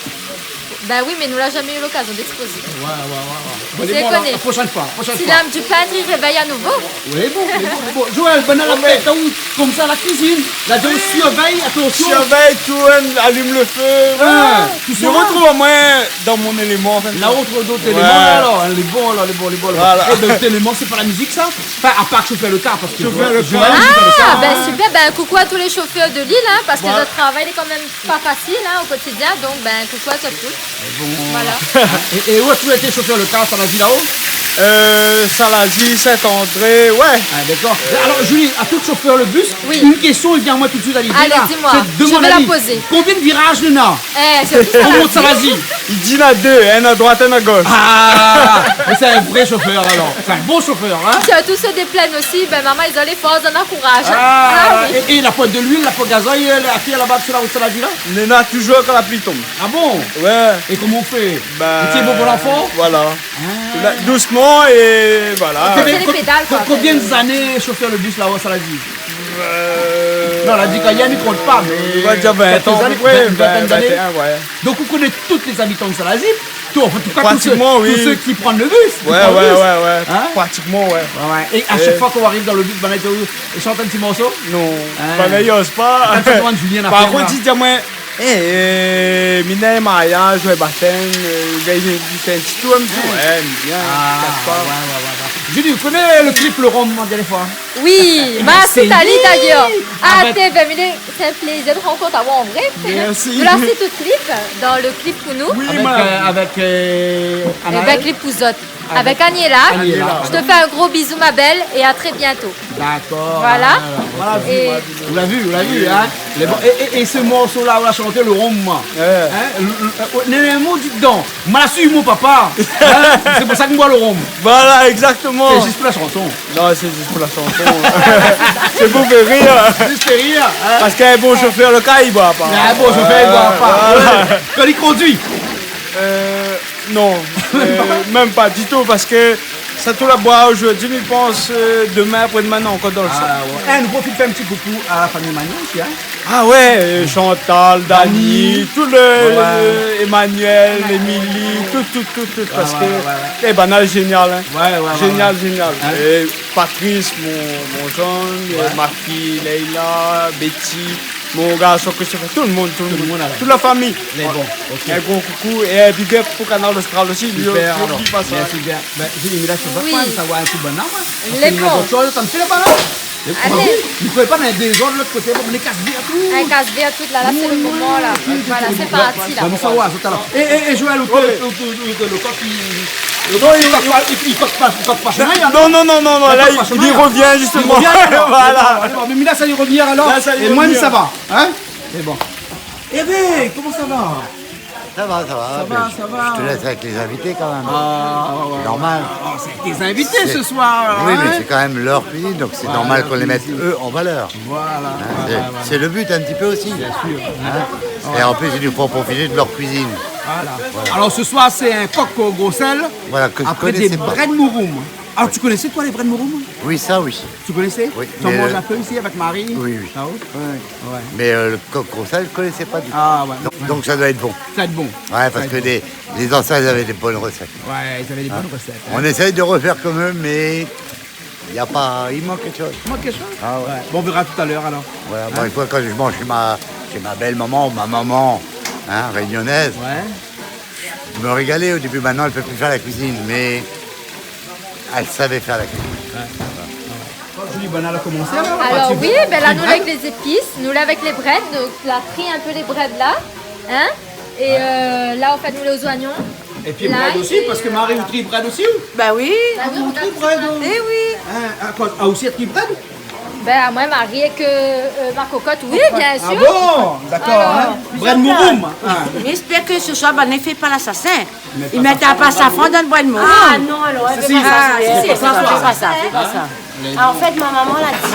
Ben oui, mé nou la zamé u l'occasion d'exposer. Ouais, ouais, ouais, ouais. Bon, lé bon, alor, la prochaine fois, prochaine fois. Si l'âme du peintre, il réveille à nouveau. Oui, bon, lé bon, lé bon. Joël, ben, la mèt aou konmsa la kuizine. La di aou survèy, atansion. Survèy, tourn, alim le fé. Ah, voilà. Tout sa. Mi retrouv amoin dan mon éléman, an fin de kont. La, ou trouv dot éléman, la, alor, hein, lé bon, alor, lé bon, lé bon, lé bon. Voilà. Eh ben, dot éléman, sé pa la mizik, sa ? Enfin, à part chauffeur le car, parce que Joël, Joël, chauffeur le car. Ah, ben, super, ben, coucou à tous les chauffeurs de l'île, hein, parce que notre travail, il est quand même pas facile, hein, au quotidien, donc, ben, coucou à toi tous. Bon. Voilà. Et, et où as-tu été chauffeur le car, sa la di la-o ? Euh, Salazie, Saint-André, ouais. Ah, d'accord. Alors, Julie, à tout chauffeur le bus, une question, il vient à moi tout de suite à l'idée, là. Allez, dis-moi. Je vais la poser. Combien de virages néna pour monter Salazie ? Li di néna dé, inn a droit, inn a gosh. Ah, mais c'est un vrai chauffeur, alors. C'est un bon chauffeur, hein ? Surtout ceux des plaines aussi, ben, maman, ils ont les forces, on encourage. Ah, oui. Et, et la pointe de l'huile, la pointe gazoil, euh, la fille là-bas sur la route Salazie, là ? Néna toujours kan la pli i tonm. Ah bon ? Ouais. Et comment on fait ? Bah, vous tirez vos volants fort ? Voilà. Ah. Là, doucement et voilà. Combien, combien d'années chauffeur le bus là-haut, Salazie ? Euh, non, la di kan i kont pa, mais on va dire vingt ans à peu près, vingt, vingtaine d'années. Vingt, vingt et un, ouais. Donc, vous connaissez tous les habitants de Salazie, tout, enfin, en tout cas, tous ceux, tous ceux qui prennent le bus, qui prennent le bus. Pratiquement, oui. Ouais, ouais, ouais. Hein ? Pratiquement, ouais. Ouais, ouais. Et à chaque fois qu'on arrive dans le bus, ben, là, ils chantent un petit morceau ? Non. Hein ? Ben, là, ils osent pas. Attends, je demande Julien, par contre, il dit à moi, eh, euh, mi néna mariaz, ouais, batèm, euh, ben, il dit, c'est un petit tour, un petit tour. Ouais, bien, casse pas. Ouais, ouais, ouais, ouais. Julie, vous connaissez le clip Le Rhum, on dirait fois ? Oui, ma sitali d'ailleurs. Ah, avec T V, mais c'est un plaisir de rencontrer en vrai. Merci. Nous la suit tout clip, dans le clip pour nous. Oui, avec, euh, avec, euh, Anaël. Avec clip pour zot. Avec Aniela. Aniela. Je te fais un gros bisou, ma belle, et à très bientôt. D'accord. Voilà. Voilà, voilà. Et vous l'avez vu, vous l'avez vu, hein ? Les bon-, et, et, et ce morceau-là, on l'a chanté, Le Rhum, moi. Ouais. Hein ? Le, le, euh, néna in mo dedan. Ma la suiv mon papa. Hein ? C'est pour ça que moi, le rhum. Voilà, exactement. C'est juste pour la chanson. Non, c'est juste pour la chanson. C'est pour faire rire. Juste faire rire, hein ? Parce qu'un bon chauffeur, le cas, il boit pas. Un bon chauffeur, il boit pas. Voilà. Quand il conduit. Euh, non, euh, même pas du tout, parce que sa tout la boir aujourd'hui, mi pans, euh, demain, après-demain, non, encore dans le sang. Ah, ouais. Eh, nou profit fé in ti coucou à la famille Magnon aussi, hein. Ah ouais, euh, Chantal, Dani, tout le, le Emmanuel, Émilie, tout, tout, tout, tout, parce que, eh, banna lé génial, hein. Ouais, ouais, ouais. Génial, génial. Hein ? Et Patrice, mon, mon gendre, euh, ma fille Leïla, Betty, mon garçon Christopher, tout le monde, tout le monde. Tout le monde, alors. Toute la famille. Lé bon, ok. Un gros coucou et un big up pour Kanal Austral aussi. Super, alors. Bien, super. Ben, Julie, mi la, mi sa voir in ti banna, hein. Parce que nou néna dot shoz, sa mi fé laba, hein. Allez. Nou kroi pa néna dézord lot koté, bon, nou kas vèr tout. Nou kas vèr tout, la, la, c'est le moment, là. Voilà, c'est parti, là. Ben, nou sa voir sa talèr. Eh, eh, eh, Joël, ou, ou, le coq, il, le coq, il, il coque pas, il coque pas, il coque pas chemin, hein, non ? Non, non, non, non, là, il, il revient, justement. Il revient, alors. Voilà. Allez, bon, allez, bon, mais là, ça y revient, alors. Là, ça y revient. Et moi, ça va, hein ? C'est bon. Eh ben, comment ça va ? Ça va, ça va, mais je, je te laisse avec les invités quand même. Ah, ouais, ouais, ouais. C'est normal. Ah, c'est avec les invités ce soir, hein ? Oui, mais c'est quand même leur cuisine, donc c'est normal qu'on les mette, eux, en valeur. Voilà, ouais, ouais, ouais. Hein, c'est, c'est le but un petit peu aussi. Bien sûr. Hein ? Et en plus, ils nous font profiter de leur cuisine. Voilà. Voilà. Alors ce soir, c'est un coq au gros sel, après des brèdes mouroum. Je connaissais pas. Alors, tu connaissais, toi, les brèdes mouroum ? Oui, ça, oui. Tu connaissais ? Oui, mais, euh, tu en manges un peu ici avec Marie, là-haut ? Oui, oui. Ouais. Mais, euh, le coq gros sel, je connaissais pas du tout. Ah, ouais. Donc, donc ça doit être bon. Ça doit être bon. Ouais, parce que les, les anciens, ils avaient des bonnes recettes. Ouais, ils avaient des bonnes recettes, hein. On essaye de refaire comme eux, mais y a pas, il manque quelque chose. Il manque quelque chose ? Ah, ouais. Ouais. Bon, on verra tout à l'heure, alors. Voilà, bon, une fois, quand je mange chez ma, chez ma belle-maman ou ma maman, hein, réunionnaise, je me régalais au début. Maintenant, elle fait plus faire la cuisine, mais elle savait faire la cuisine. Ouais. Julie, ben, nou la komansé, alor. Alors, oui, ben là, nous, avec les épices, nous, là, avec les brèdes, donc, la tri un peu les brèdes, là, hein, et, euh, là, en fait, nous, les oignons. Et puis, brèd aussi, parce que Marie, ou tri brèd aussi, ou ? Bah oui. Marie, ou tri brèd, ou ? Eh oui. Hein, à quoi, ah, aussi, ou tri brèd ? Ben, à moi, Marie, avec, euh, ma cocotte, oui, bien sûr. Ah bon ? D'accord, hein. Brèd mouroum, hein. J'espère que ce soir, ben, ne fais pas l'assassin. Ils mettent pas safran dans le brèd mouroum. Ah non, alors, elle fait pas ça, fais pas ça, fais pas ça. Ah, en fait, ma maman l'a dit,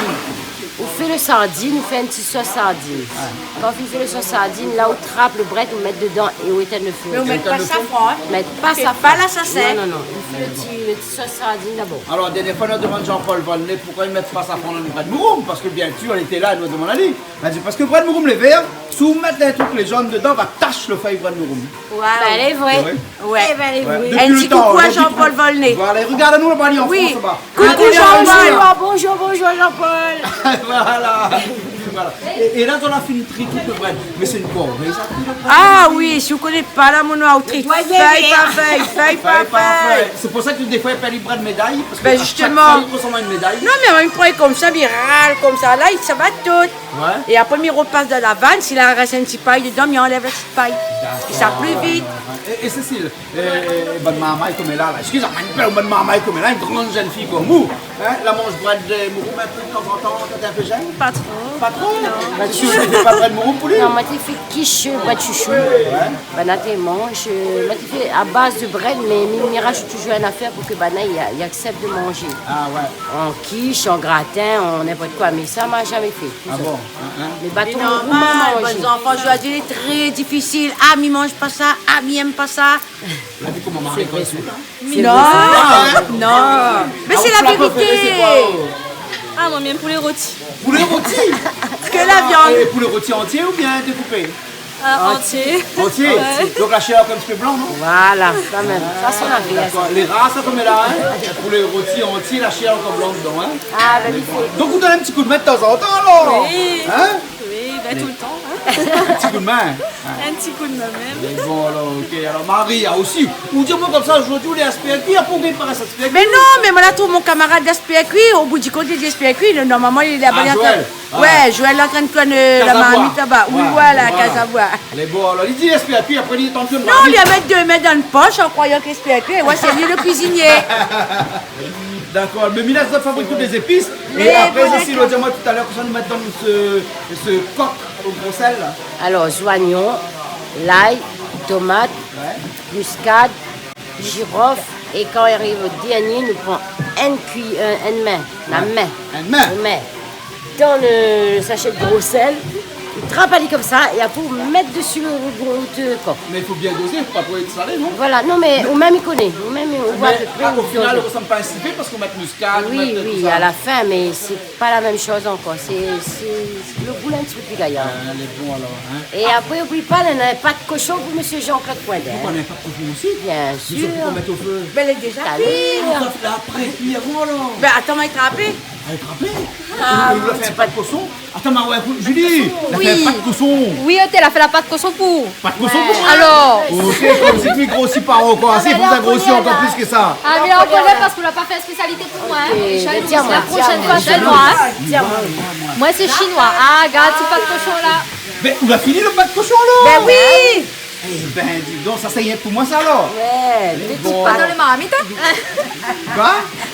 ou fé le sardine, ou fé in ti sos sardine. Kan ou fé le sos sardine, la ou trap le brèd, ou mèt dedan é ou étinn le fé. Mais on met pas safran, hein. Mèt pa safran. Fais pas l'assassin. Non, non, non. Ou fé le ti, le ti sos sardine d'abor. Alors, dernière fois, on a demandé Jean-Paul Volnay pourquoi ils mettent pas safran dans le brèd mouroum, parce que bien sûr, elle était là, elle nous a demandé à lui. M'a di, parske brèd mouroum lé vèr, si ou mèt in trik lé jone dedan, va tash le fèy brèd mouroum. Waouh. Bah, lé vré. Sé vré ? Ouais. Eh ben, lé vré. Ouais. Dopi lo tan, in ti koukou a Jean-Paul Volnay. Voilà, i regard anou laba, li an Frans laba. Oui. Koukou Jean-Paul. Bonjour, bonjour, bonjour Jean-Paul. Voilà. Voilà. É, é la, zot la fine tri tout lo brèd. Mé sé in korvé, sa, tri lo brèd. Ah oui, si ou koné pa la, mon noir, ou tri fèy par fèy, fèy par fèy. Sé pou sa ke défoi i apèl brèd méday, parske a shak foi i rosanm in méday. Ben, zisteman. Non, mé mi pran konmsa, mi ral konmsa, la, i sava tout. Ouais. É apré, mi ropas dan la vann, si la rès in ti pay dedan, mi anlèv la ti pay. Dakor. É sa pli vit. É, é Cécile, euh, bann marmay koméla la, excusez-moi, in pé bann marmay koméla, in gran jenn fiy konm ou, hein, la manz brèd, euh, mouroum in pé tazantan, kan ou lé jenn ? Pa tro. Pa tro ? Non. Sé sir, ou fé pa brèd mouroum pou li ? Non, moin té fé kish, euh, brèd shoushou. Ouais. Banna té manz, euh, moin té fé a baz de brèd, mé mi, mi rajout toujour in afèr pou ke banna i, i aksèp de manzé. Ah ouais. An kish, an gratin, an ninport koi, mé sa, ma zamé fé. Ah bon ? Hein, hein ? Lé baton, lé normal, bann zanfan zordi lé tré difisil. Ah, mi manz pa sa, ah, mi èm pa sa. Ou la vi koman mari i koz ? Sé vré, sa. Non, non. Mé sé la vérité. Ah, ou la préféré sé koi, oh ? Ah, moin, mi èm poulé roti. Poulé roti ? Ke la viann. Ah, é poulé roti antié oubien dékoupé ? Euh, antié. Antié ? Ouais. Donk la shèr in ti pé blan, non ? Voilà, sa mèm. Sa sé son avi, sa. Dakor. Lé rar sa, koméla, hein ? Poulé roti antié, la shèr ankor blan dedan, hein ? Ah, ben, mi fé. Donk ou donn in ti koudmin tazantan, alor ? Oui. Hein ? Oui, ben, toultan, hein. In ti koudmin. In ti koudmin mèm. Mé bon, alor, OK. Alor, Maria osi, ou di amoin konmsa, zordi ou lé aspèrkui, apré ou gingn pa rès aspèrkui. Mé non, mé moin la trouv mon kamarad aspèrkui, o bout di kont, li di aspèrkui, normalman, li lé laba. Ah, Joël. Ouais, Joël lé antrin tourn la marmit laba. Kaz a boi. Oui, voilà, kaz a boi. Lé bon, alor, li di aspèrkui, apré li tann ke marmit. Non, li la mèt dé min dan in posh an kroiyan ke aspèrkui, ouais, sé li lo kuizinié. Dakor, mé mi lès azot fabrik tout lé zépis. É apré, bon, Cécile, dakor, ou di amoin talèr kosa nou mèt dan se, se kok o gro sèl la. Alor, zoignon, lay, tomat, ouais, muskad, jirof, é kan i ariv o dernié, nou pran in kui-, in, in min, la min. Ouais. In min. In min. Dan lo sashé de gro sèl, ou trap ali konmsa, é apré ou mèt dési lo, lo gro, lo kok. Mé i fo bien dozé, fo pa tro èt salé, non ? Voilà, non, mé ou mèm i koné, ou mèm i voi apepré. Mé o final, i rosanm pa in sivé parske ou mèt muskad, ou mèt tout sa. Oui, oui, a la fin, mé sé pa la mèm shoz ankor. Sé, sé, lo gou lé in ti pé pli gayar. Ah, lé bon alor, hein. É apré, oubli pa, néna in pat koshon pou mésyé Jean-Claude Coindin. Ou pran in pat koshon osi ? Bien sir. Mé sa, ou pé pa mèt o fé. Ben, lé déza kui. Mé sa, ou la fé apré kui avan, alor. Ben, atann, ma trapé. Ah, trapé ? Ah, ou la fé in pat koshon ? Atann, ma, ouais, Julie, la fé in pat koshon. Oui, oté, la fé la pat koshon pou. Pat koshon pou moin ? Alor. OK, konm si mi grosi pa ankor. Ah, si, fo sa grosi ankor plis ke sa. Ah, mé la, ou koné parske ou la pa fé spésialité pou moin, hein. OK, mé di amoin, la proshèn foi, sé moin, hein. Di amoin. Moin, sé shinoi. Ah, gard ti pat koshon la. Mé ou la fini lo pat koshon la ? Ben oui. Eh ben, di donk, sa sé rienk pou moin sa, alor. Ouais, mé bon. Touf pa dan lo marmit, hein. Koi ?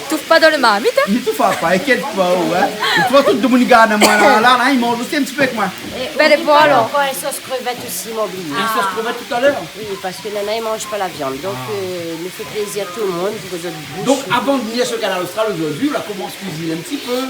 Touf pa dan lo marmit, hein. Mi touf pa, inkièt pa, ouais. É ou voi, tout demoun i gard amoin la, la, la, i manz osi in ti pé èk moin. Ben, lé bon, alor. Ankor in sos krevèt osi, ma oubli. In sos krevèt talèr ? Oui, parske néna i manz pa la viann. Donk, euh, nou fé plézir tout lo moun, pou ke zot i boush. Donk, avan de vnir su Kanal Austral zordi, ou la komans kuiziné in ti pé.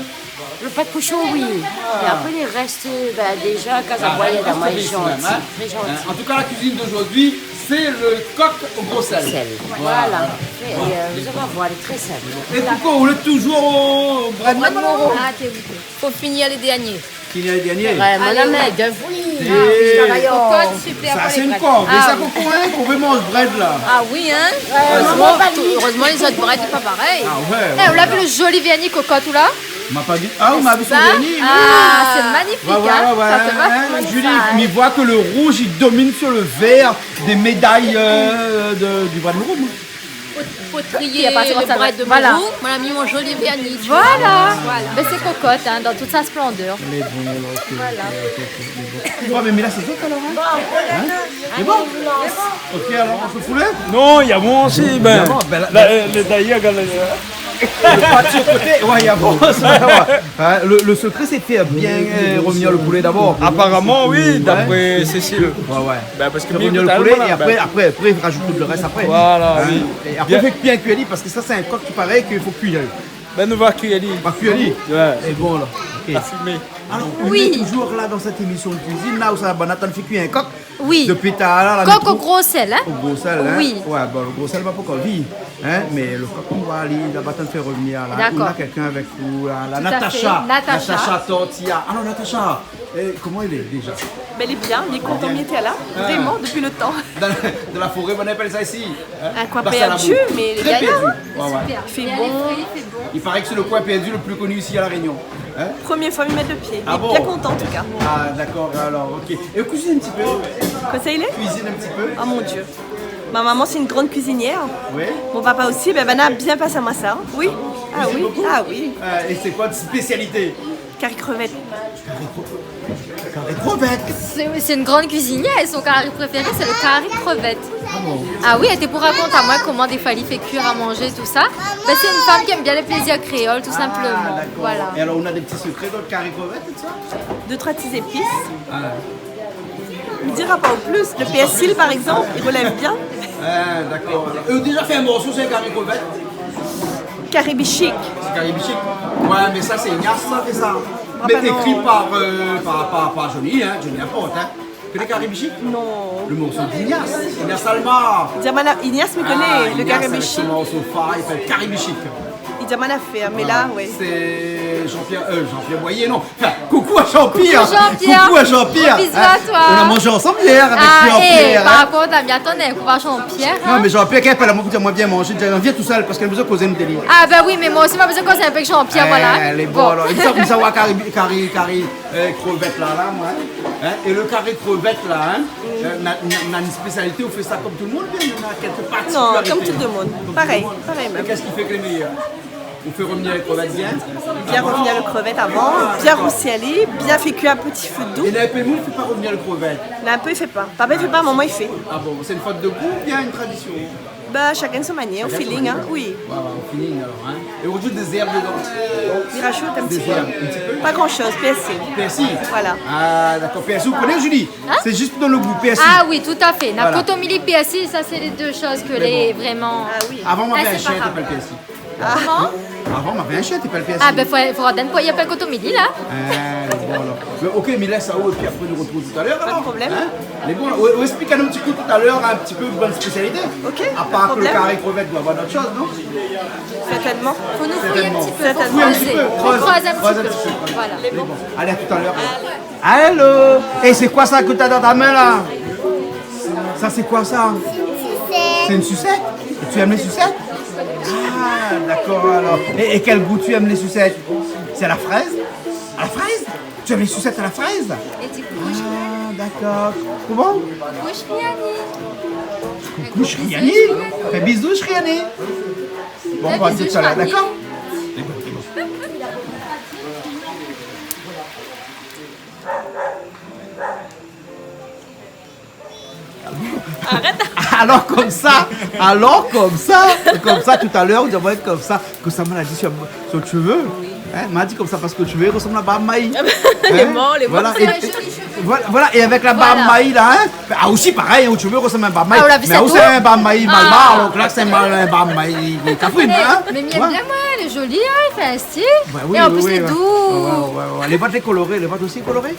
Lo pat koshon, oui. Ah. É apré, lé rès, ben, déza, kaz a boi, la, la, mé zanti, mèm, hein. Tré zanti. Hein, an tou ka, la kuizine d'aujourd'hui, sé lo kok o gro sèl. Sèl. Voilà. Voilà. É, euh, zot va voir, lé tré sinp. É poukosa ou lé toujour o brèd mouroum ? Ah, OK, OK. Fo finir lo dernié. Finir lo dernié ? Ouais, madam, allez, ouais. Kokot, super. Sa, sé in korvé, sa, Coco, hein, pou manz brèd la. Ah oui, hein. Erèzman, erèzman, lézot brèd lé pa parèy. Ah ouais, ouais. Eh, ou la vi lo zoli vèrni kokot ou la ? Ma pa vi. Ah, ou la vi son vèrni, oui. Ah, sé manifik, hein. Ouais, ouais, ouais, hein. Julie, mi voi ke lo rouz i domine su lo vèr dé méday, euh, de, du brèd mouroum. Pot-, potrié, lo brèd mouroum, moin la mi mon zoli vèrni, tu vois. Voilà. Voilà. Ben, sé kokot, hein, dan tout sa splendèr. Lé bon, alor, OK, OK, OK, OK, lé bon. Bon, mé, mé la, sé tout, alor, hein ? Hein ? Lé bon ? OK, alor, in pé poulé ? Non, na moin osi, ben, na moin, ben, la, la, euh, lé dayèr, gard, euh, lo pat su lo koté, ouais, na moin. Hein, lo, lo sekré, sé de fé bien, euh, revnir lo poulé dabor. Aparaman, oui, d'apré Cécile. Ouais, ouais. Ben, parske fé revnir lo poulé, é apré, apré, apré, rajout tout lo rès apré. Voilà, oui. Hein ? É apré, fé bien kui ali, parske sa, sé in kok ki paré ke fo kui ali. Ben, nou va kui ali. Va kui ali ? Ouais. Lé bon, la. OK. La fimé. Alor, ou lé toujour la dan sèt émisyon de kuizine, la ousa banna tann fé kui in kok. Oui. Dopi talèr la, kok o gro sèl, hein ? O gro sèl, hein ? Oui. Ouais, bon, lo gro sèl, ma pankor vi, hein, mé lo kok, nou va alé laba, tann fé revnir la. Dakor. Ou na kèlkin avèk ou la, la Natacha. Tout à fait. Natacha. Natacha Tortilla. Alor, Natacha, É koman i lé déza ? Bin, lé bien, lé kontan d'èt la. Ah. Vréman, dopi lo tan. Dan, dan la foré, banna i apèl sa isi, in ? In koin pèrdi, mé lé bien la. Trè pèrdi. Ouais, ouais. I fé bon. I paré ke sé lo koin pèrdi lo pli koni isi La Rényon. In ? Promié foi mi mèt lo pié. Ah bon ? Mé bien kontan, an tou ka. Ah, dakor, alor, OK. É ou kuizine in ti pé ? Kosa i lé ? Kuizine in ti pé ? Oh mon Dieu. Ma maman, sé in gran kuizinièr. Oui. Mon papa osi, bin, banna la bien pas amoin sa. Oui. Ah oui, ah oui. Euh, é sé koi out spésialité ? Kari krevèt. Kari kre-, kari krevèt. Sé, sé in gran kuizinièr, é son kari préféré, sé lo kari krevèt. Ah bon ? Ah oui, èl té pou rakont amoin koman défoi li fé kuir a manzé, tousa. Bin, sé in fanm ki èm bien lé plézir kréol, tou sinploman. Ah, dakor. Voilà. É alor, ou na dé ti sekré dan lo kari krevèt, tousa ? Dé, troi ti zépis. Ah. Mi dira pa o plis. Lo pèrsi, par égzanp, i relèv bien. Ah, dakor. Ou la déza fé in morso si in kari krevèt ? Kari bichik. Sé kari bichik ? Ouais, mé sa, sé Ignace la fé sa. Ah, mé ékri par, euh, par, par, par Johnny, in, Johnny Laporte, in. Ou koné kari bichik ? Non. Lo morso d'Ignace, Ignace Almar. Ignace, mi koné, lo kari bichik. Ah, Ignace avèk son morso far, i apèl kari bichik. I di amoin la fé, mé la, ouais. Sé Jean-Pierre, euh, Jean-Pierre Boyer, non. Anfin, koukou a Jean-Pierre. Koukou Jean-Pierre. Koukou a Jean-Pierre. Gros bisou a toi. Hein, nou la manz ansanm yèr avèk Jean-Pierre, é, par kont, la mi atann, koukou a Jean-Pierre, non, mé Jean-Pierre, kan li apèl amoin pou dir amoin vien manzé, mi di, vien tousèl, parske mi la bézoin kozé in délèr. Ah, bin oui, mé moin osi, ma bézoin kozé avèk Jean-Pierre, voilà. Lé bon, alor. Bon. Sa, sa, kari, kari, kari, euh, krevèt la, la, moin, in. É lo kari krevèt la, in, euh, na, na, na in spésialité, ou fé sa konm tout lo moun, oubien na kèlk partikilarité ? Non, konm tout lo moun. Parèy, parèy mèm. É kèl i fé ke lé méyèr ? Ou fé revnir lo krevèt bien ? Bien revnir lo krevèt avan, bien rousi ali, bien fé kuir a ti fé dou. É na in pé moun i fé pa revnir lo krevèt ? Na in pé i fé pa. Papa i fé pa, momon i fé. Ah bon, sé in fot de gou oubien in tradision ? Ba, shakinn son manièr, o feeling, in, oui. Voilà, o feeling, alor, in. É ou rajout dé zèrb dedan ? Mi rajout in ti pé. Dé zèrb, in ti pé ? Pa gran shoz, pèrsi. Pèrsi ? Voilà. Ah, dakor, pèrsi, ou koné, Julie ? Hein ? Sé zis pou donn lo gou, pèrsi. Ah oui, tout à fait. Voilà. Na kotomili, pèrsi, sa sé lé dé shoz ke lé vréman inséparab. Mé bon. Avan, moin navé in shien, té apèl Pèrsi. Ah. Koman ? Avan, moin navé in shien, té apèl Pèrsi. Ah, bin, fo, fo atann pou li apèl kotomili, la. Ah, lé bon, alor. Mé OK, mi lès aou, épi apré, nou artrouv talèr, alor. Pa de problèm. In ? Lé bon, ou, ou ésplik anou in ti kou talèr, in ti pé out bann spésialité. OK, pa de problèm. Apar lo kari krevèt, i doi avoir dot shoz, non ? Sèrtènman. Fo nou fouy in ti pé, fo kroiz in ti pé. Sèrtènman. Fo kroiz in ti pé. Voilà. Lé bon. Alé, a talèr, alor. Allô ? É, sé koi sa ke ou na dan out min, la ? Sa, sé koi sa ? Sé in susèt. Sé in susèt ? É ou èm lé susèt ? Ah, dakor, alor. É, é kèl gou ou èm lé susèt ? Sé a la frèz ? A la frèz ? Ou èm lé susèt a la frèz ? Ah, dakor. Koman ? Koukou Shriani. Koukou Shriani. Fé bizou, Shriani. Bon, nou va di talèr, dakor ? Lé bon, lé bon. Arèt. Alor konmsa, alor konmsa, konmsa talèr, ou di amoin konmsa, konmsa, moin la di si, si out shové. Oui. In, ma di konmsa parske out shové i resanm la barb mayi. Lé mor, lé mor. Voilà, é, é, voilà, é avèk la barb mayi la, in. Ah, osi parèy, in, out shové i resanm la barb mayi. Ah, ou la vi sa tou ? Mé ou sé in barb mayi malbar, alor ke la sé in barb mayi kafrine, in. Mé, mé mi èm bien, moin, lé zoli, in, i fé in stil. Ba oui, oui, oui. É an plis, lé dou. Ouais, ouais, ouais. Lé vot lé koloré, lé vot osi koloré ?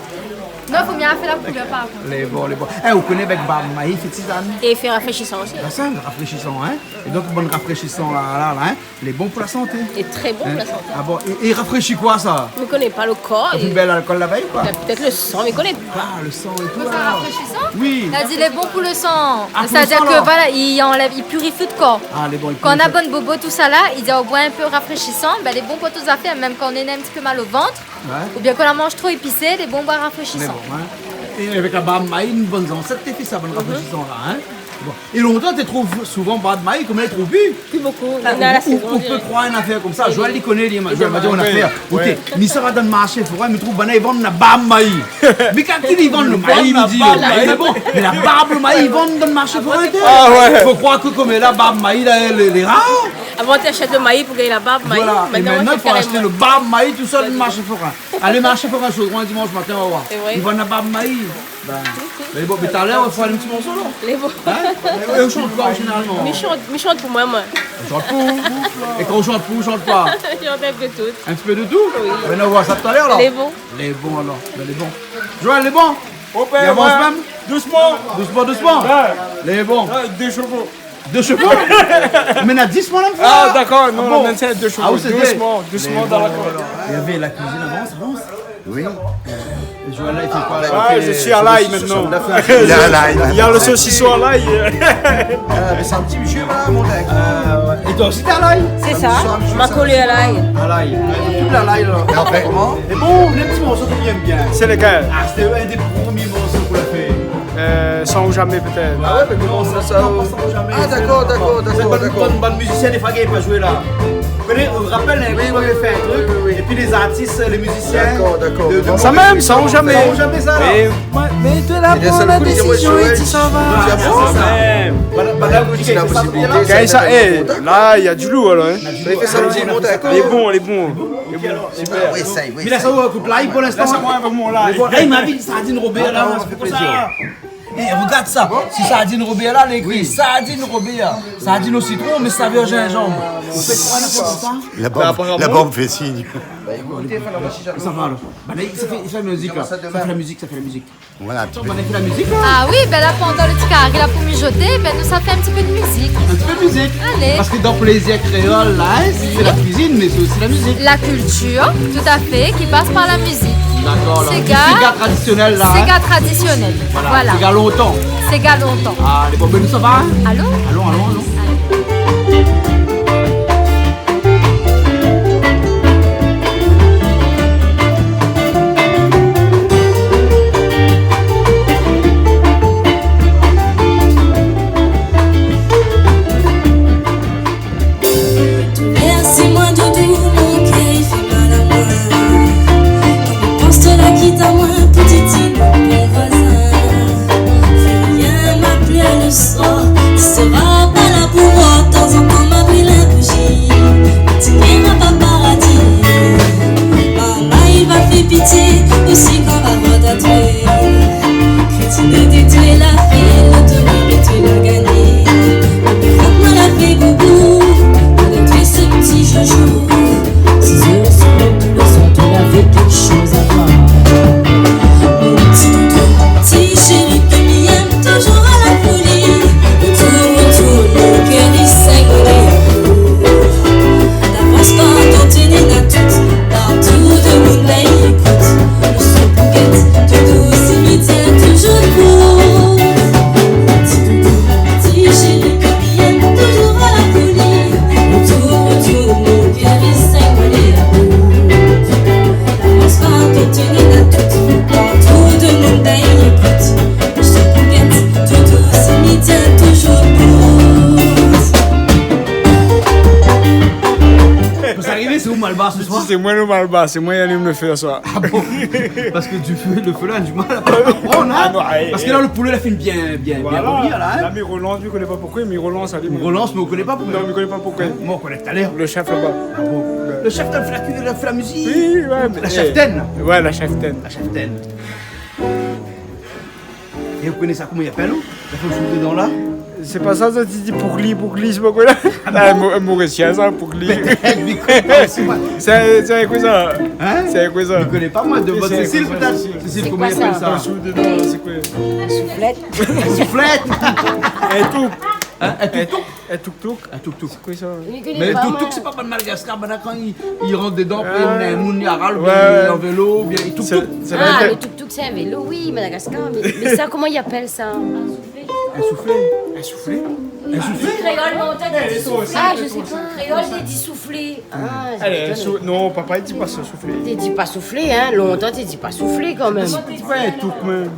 Non, fo bien fé la koulèr, par kont. Lé bon, lé bon. É, ou koné, avèk barb mayi, i fé tizane. É i fé rafréchisan osi. Ba sa, rafréchisan, in. É donk, bann rafréchisan la, la, la, in, lé bon pou la santé. É trè bon pou la santé. Ah bon, é, é rafréshi koi, sa ? Mi koné pa, lo kor. Ou la bu lalkol la vèy, koi ? Pétèt lo san, mi koné pa. Ah, lo san é tou, alor. Rafréchisan ? Oui. La di lé bon pou lo san. Ah, pou lo san, alor. Sétadir ke, voilà, i anlèv, i pirifi out kor. Ah, lé bon, i pirifi. Kan ou na bann bobo, tousala, i di, oh, boir in pé rafréchisan, bin, lé bon pou tout zafèr, mèm kan ou na in ti pé mal o vant, Ouais. Oubien kan ou la manz tro épisé, lé bon boir rafréchisan. Lé bon, in. É avèk la barb mayi, nout bann zansèt té fé sa, bann rafréchisan la, in. Bon. É lontan, té trouv souvan barb mayi, koméla lé tro pi. Pi bokou. Ah, néna la sézon, ou, ou pé kroir in afèr konmsa. Oui. Joël, li koné, li, Joël, ma di aou in afèr. Ouais. OK, mi sava dan marshé forin, mi trouv banna i vann la barb mayi. Mi kalkil, i vann lo mayi, mi di, lo mayi, mé bon, mé la barb mayi, i vann dan marshé forin, té. Ah ouais. Fo kroir ke koméla barb mayi la, lé, lé rar. Avan, té ashèt lo mayi pou gingn la barb mayi. Voilà. É mintnan, i fo ashté lo barb mayi tousèl dan marshé forin. Alé marshé forin Chaudron in dimansh matin, nou va oir. Sé vré. I vann la barb mayi. Bin, mé bon, mé talèr, i fo alé in ti morso, non ? Lé bon. In ? É ou shant koi, zénéralman ? Mi shant, mi shant pou moin, moin. Ou shant pou ou. É kan ou shant pou ou, ou shant koi ? Mi shant in pé tout. In ti pé de tou ? Oui. Bin, nou va oir sa talèr, la. Lé bon. Lé bon, alor. Bin, lé bon. Joël, lé bon ? Hop, i avans mèm ? Dousman. Dousman, dousman. Ouais. Lé bon. Ouais, dé shevo. Dé shevo ? Mé na dis, mon anfan. Ah, dakor, non, non, mé sé dé shevo. Ah, ou sé dé. Dousman, dousman dan la kor. Mé bon, alor, in. Navé la kuizine, avans, avans. Oui. Je vois là, il fait quoi, là ? Ah, je suis à l'ail maintenant. Il est à l'ail. Il y a le saucisson à l'ail. Ah, mais c'est un petit monsieur, voilà, mon gars. Euh, ouais. Et toi aussi, t'es à l'ail ? C'est ça. Un petit monsieur, un monsieur, ma collé à l'ail. À l'ail. Ouais, tout à l'ail, là. Et en fait, comment ? Et bon, le petit morceau que j'aime bien. C'est lequel ? Ah, c'était un des premiers morceaux qu'on a fait. Euh, Sans ou Jamais, peut-être. Ah ouais, mais comment ça, ça, non, pas Sans ou Jamais, ah, d'accord, d'accord, d'accord. C'est une bonne, bonne musicienne, il fallait pas jouer là. Vous connaissez, on rappelle, hein, oui, oui, oui, oui, oui. Et puis les artistes, les musiciens de, de Maurice, ça même, Sans ou Jamais. Sans ou Jamais, ça, là. Mais, mais, mais toi, là, prends la décision et tu s'en vas. Ah, c'est ça. Voilà, voilà, vous dites que c'est ça, c'est ça. Là, il y a du lourd, là, hein. Il fait ça, il monte à... Il est bon, il est bon. Il est bon, super. Ah ouais, ça, oui, ça. Mais là, ça, on écoute live pour l'instant. Là, ça, on va vraiment live. Mais bon, hey, ma vie, Sardine Robert, là, c'est pour ça. Eh, regarde ça. Sur Sardine Robert, là, il y a écrit Sardine Robert. Sardine au citron, mais saveur gingembre. On fait quoi, là, pour ça ? La banm, la banm fé sign. Bah, écoutez, ça va, alors. Bah, là, ça fait, ça fait la musique, là. Ça fait la musique, ça fait la musique. Voilà, un petit peu. Attends, bah, on a fait la musique, là. Ah oui, ben là, pendant le ti kari la pou mijoté, ben nou sa fé un petit peu de musique. Un petit peu de musique. Allez. Parce que dans Plaisir Créole, là, hein, c'est la cuisine, mais c'est aussi la musique. La culture, tout à fait, qui passe par la musique. D'accord, alors, séga traditionnel, là, hein. Séga traditionnel. Voilà, voilà. Séga lontan. Séga lontan. Ah, les bonnes, ça va, hein ? Allons. Allons, allons, allons. Allez. Merci, mon doudou, mon kèr i fé mal amoin. Kan mi pans to la kit amoin, pou titine mon voizin. Fé rien, ma plèr le soir, ti sra pa la pou moin. Tanzantan, ma bril in bouji, ti nira pa paradi. Mama, i va fé pitié, osi kan va voir ta trér. Krétine de Dieu la fé, lo tournoi de Dieu la gagné. Fok moin la fé boubou, pou retrouv se ti joujou. Si je le sens, le soir, tu n'avais quelque chose à voir. Mon ti doudou, ti chéri ke mi èm toujour a la foli. Retour, retour, mon kèr i saigne de l'amour. D'avance pas, ton tenue n'a tout. Partou demoun la i ékout, lo son pou gèt, doudou, si mi tien toujour pou. Ti doudou, ti chéri ke mi èm toujour a la foli. Retour, retour, mon kèr i saigne de l'amour. D'avance pas, ton tenue n'a tout. Partou demoun la i ékout, lo son pou gèt, doudou, si mi tien toujour pou. Sa arivé, sé ou Malbar se soir ? Sé moin lo Malbar, sé moin i alim lo fé se soir. Ah bon ? Parske du fé, lo fé la, du mal a prann, hein ? Ah non, eh, eh. Parske la, lo poulé la fine bien, bien, bien rovnir la, hein ? Voilà. La, mi rolans, mi koné pa poukoué, mi rolans, alim. Mi rolans, mé ou koné pa poukoué. Non, mi koné pa poukoué. Hein ? Moin, ou koné talèr. Lo shèf laba. Ah bon ? Ouais. Lo shèf la fé la kui-, la fé la mizik. Oui, ouais, mé, eh, la shèftèn. Ouais, la shèftèn. La shèftèn. É ou koné sa, koman i apèl, ou ? La fé sou dedan la ? Sé pa sa, sa, ti di poukli, poukli, sé pa koué la ? Ah bon ? Ah, mo-, morisien sa, poukli. Mé, mé koman sa ? Sé, sé koué sa ? Hein ? Sé koué sa ? Mi koné pa moin, de mot Sicile pétèt. Sicile, koman i apèl sa ? Sou dedan, sé koué ? In souflèt. In souflèt. In touk. Hein ? In touk-touk ? In touk-touk. In touk-touk. Sé koué sa ? Mi koné pa, moin. Mé touk-touk, sé pa bann Malgaskar, bann la kan i, i rant dedan, apré, ah, néna moun i aral, oubien, ouais, an vélo, oubien i touk-touk. Sé, sé... Ah, lo touk-touk, sé in vélo, oui, Madagascar, mé, mé sa, koman i apèl sa ? In souflé. In souflé ? In souflé ? Kréol, lontan, té di souflé. Ah, je sais pas. Kréol, té di souflé. Ah, alé, sou-, non, papa i di pa sa, souflé. Té di pa souflé, hein, lontan, té di pa souflé kan mèm. Sé pa in touk, mé...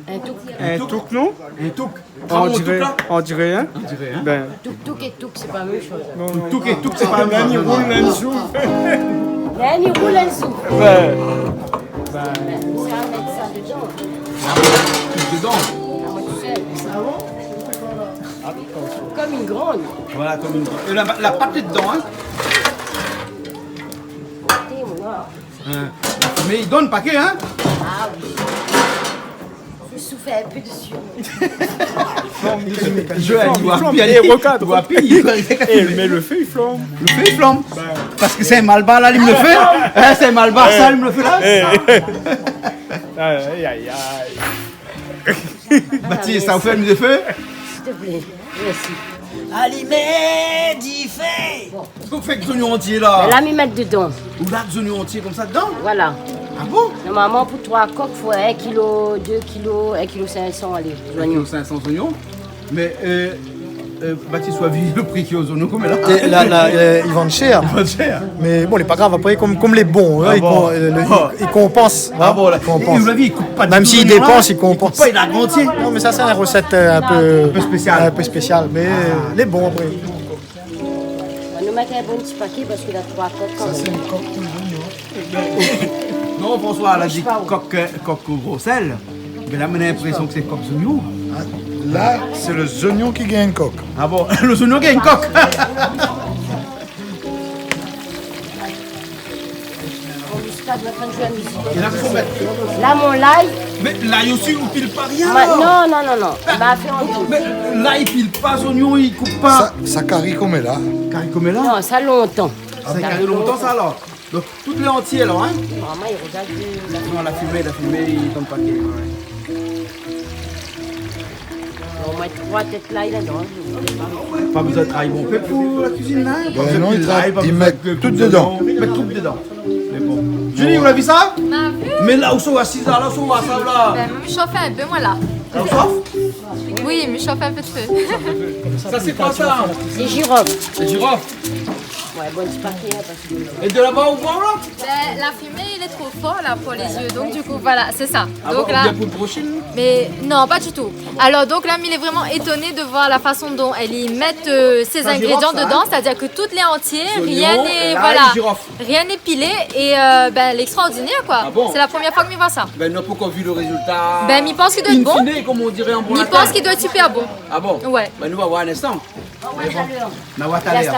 In touk. In touk, non ? In touk. On diré, on diré, hein ? On diré, hein ? Ben. Touk-touk é touk, sé pa la mèm shoz. Non, non. Touk é touk, sé pa la mèm shoz. Néna inn i roul, néna inn i souf. Néna inn i roul, néna inn i souf. Ben. Sa, mèt sa dedan. Ah, mèt dedan. Ah, moin tousèl. Kom in grann. Voilà, kom in grann. É la, la pat lé dedan, hein ? Té, mon gars. Hein. Mé i donn paké, hein ? Ah oui. Fo souflé in pé dési. Joël, i flanm, i flanm. É, rogard, i flanm. É, mé lo fé i flanm. Lo fé i flanm. Ben. Parske sé in Malbar la alim lo fé. Hein, sé in Malbar sa alim lo fé la. Eh. Ay, ay, ay. Baptiste, sa ou fé alim lo fé ? S'il te plaît, merci. Alimé difé. Bon. Ou fé èk zoignon antié la ? Mé la, mi mèt dedan. Ou la zoignon antié konmsa dedan ? Voilà. Ah bon ? Normalman, pou troi kok, fo in kilo, dé kilo, in kilo sink san, alé, in kilo sink san zoignon. Mé, euh, euh, Batis, ou la vi lo pri k'i lé o zoignon, konm la. É la, la, euh, i vann shèr. I vann shèr. Mé bon, lé pa grav. Apré, konm, konm lé bon, hein, i kon-, euh, le, i, i konpans, hein, i konpans. Ah bon, la. Mèm si i dépans, i konpans. I koup pa, i lé an antié. Non, mé sa, sé in rosèt, euh, in pé, in pé spésial. In pé spésial, mé, euh, lé bon, apré. Nou mèt in bon ti paké parske la troi kok kan mèm. Sa, sé in kok pou zoignon. Non, François, la di kok, euh, kok o gro sèl. Mé la, mi na linprésion ke sé kok zoignon. Ah, la, sé lo zoignon ki gingn kok. Ah bon, lo zoignon gingn kok. Mon muskad, ma fann zoué la mizik. É la, fo mèt. La, mon lay. Mé lay osi, ou pil pa rien, alor ? Non, non, non, non. Ba, fé an tou. Mé lay i pil pa, zoignon i koup pa. Sa, sa kari konm la. Kari konm la ? Non, sa lontan. Sa kari lontan, sa, alor. Donk, tout lé antié, alor, hein ? Normalman, i rogard la... Non, la fimé, la fimé, i tonm pa, ouais. Omoin troi tèt lay ladan. Pa bezoin travay bonpé pou la kuizine, hein ? Ben non, i mèt tout dedan. I mèt tout dedan. Mé bon. Julie, ou la vi sa ? Ma vi. Mé la, ou sava asiz la, la, ou sava sa, la ? Ben, mi shof in pé, moin, la. La, ou shof ? Oui, mi shof in pé d'fé. Sa, sé koi, sa ? Sé jirof. Sé jirof. Ouais, bon, sé pa klèr, parske... É de laba, ou voi, la ? Ben, la fimé, lé tro for, la, pou lé zié. Donk, du kou, voilà, sé sa. Ah bon, la, bien pou broshine ? Mé non, pa ditou. Alor, donk la, mi lé vréman étoné de voir la fason don èl i mèt, euh, sé zingrédian dedan, sétadir ke tout lé antié, rien lé, voilà, rien lé pilé, é, euh, ben, lé ékstraordinèr, koi. Ah bon ? Sé la promièr foi ke mi voi sa. Ben, nou la pankor vi lo rézilta. Ben, mi pans ke i doi èt bon. In fine, konm i diré an bon latin. Mi pans ke i doi èt super bon. Ah bon ? Ouais. Ben, nou va voir in instan. Na wa talèr.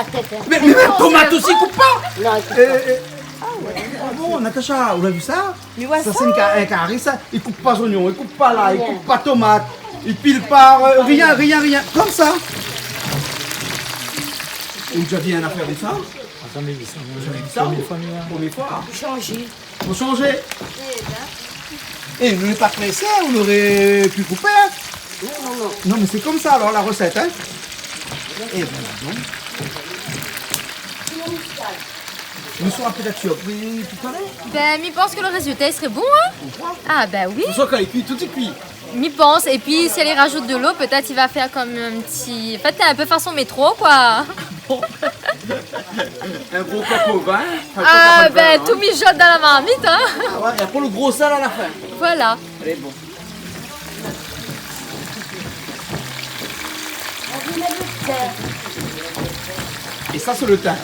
Mé, mé mèm tomat osi i koup pa. Non, i koup pa. Eh, eh. Ah bon, Natacha, ou la vi sa ? Sa, sé in ka-, in kari, sa. I koup pa zoignon, i koup pa lay, i koup pa tomat, i pil pa, euh, rien, rien, rien. Konmsa. Ou la déza vi in nafèr konmsa ? Zamé vi sa. Zamé vi sa ? Promié foi, mi voi. Promié foi. Shanzé. Fo shanzé. Eh ben. Eh, nou lé pa présé, ou noré pu koupé, hein ? Non, non, non. Non, mé sé konmsa, alor, la rosèt, hein ? Eh ben, dis donc. Nou sra pétèt surpri talèr. Ben, mi pans ke lo rézilta, i sré bon, hein ? Ou kroi ? Ah, ben oui. Ou sa, kan i kui, tout i kui. Mi pans, épi si èl i rajout de lo, pétèt i va fé konm in ti, an fèt, in pé fason métro, koi. In gro kok o vin, in kok o vin, hein. Ah, ben, tout mijot dan la marmit, hein. Ah ouais, é apré lo gro sèl a la fin. Voilà. Alé, bon. On dirait le thym. É sa, sé lo tin.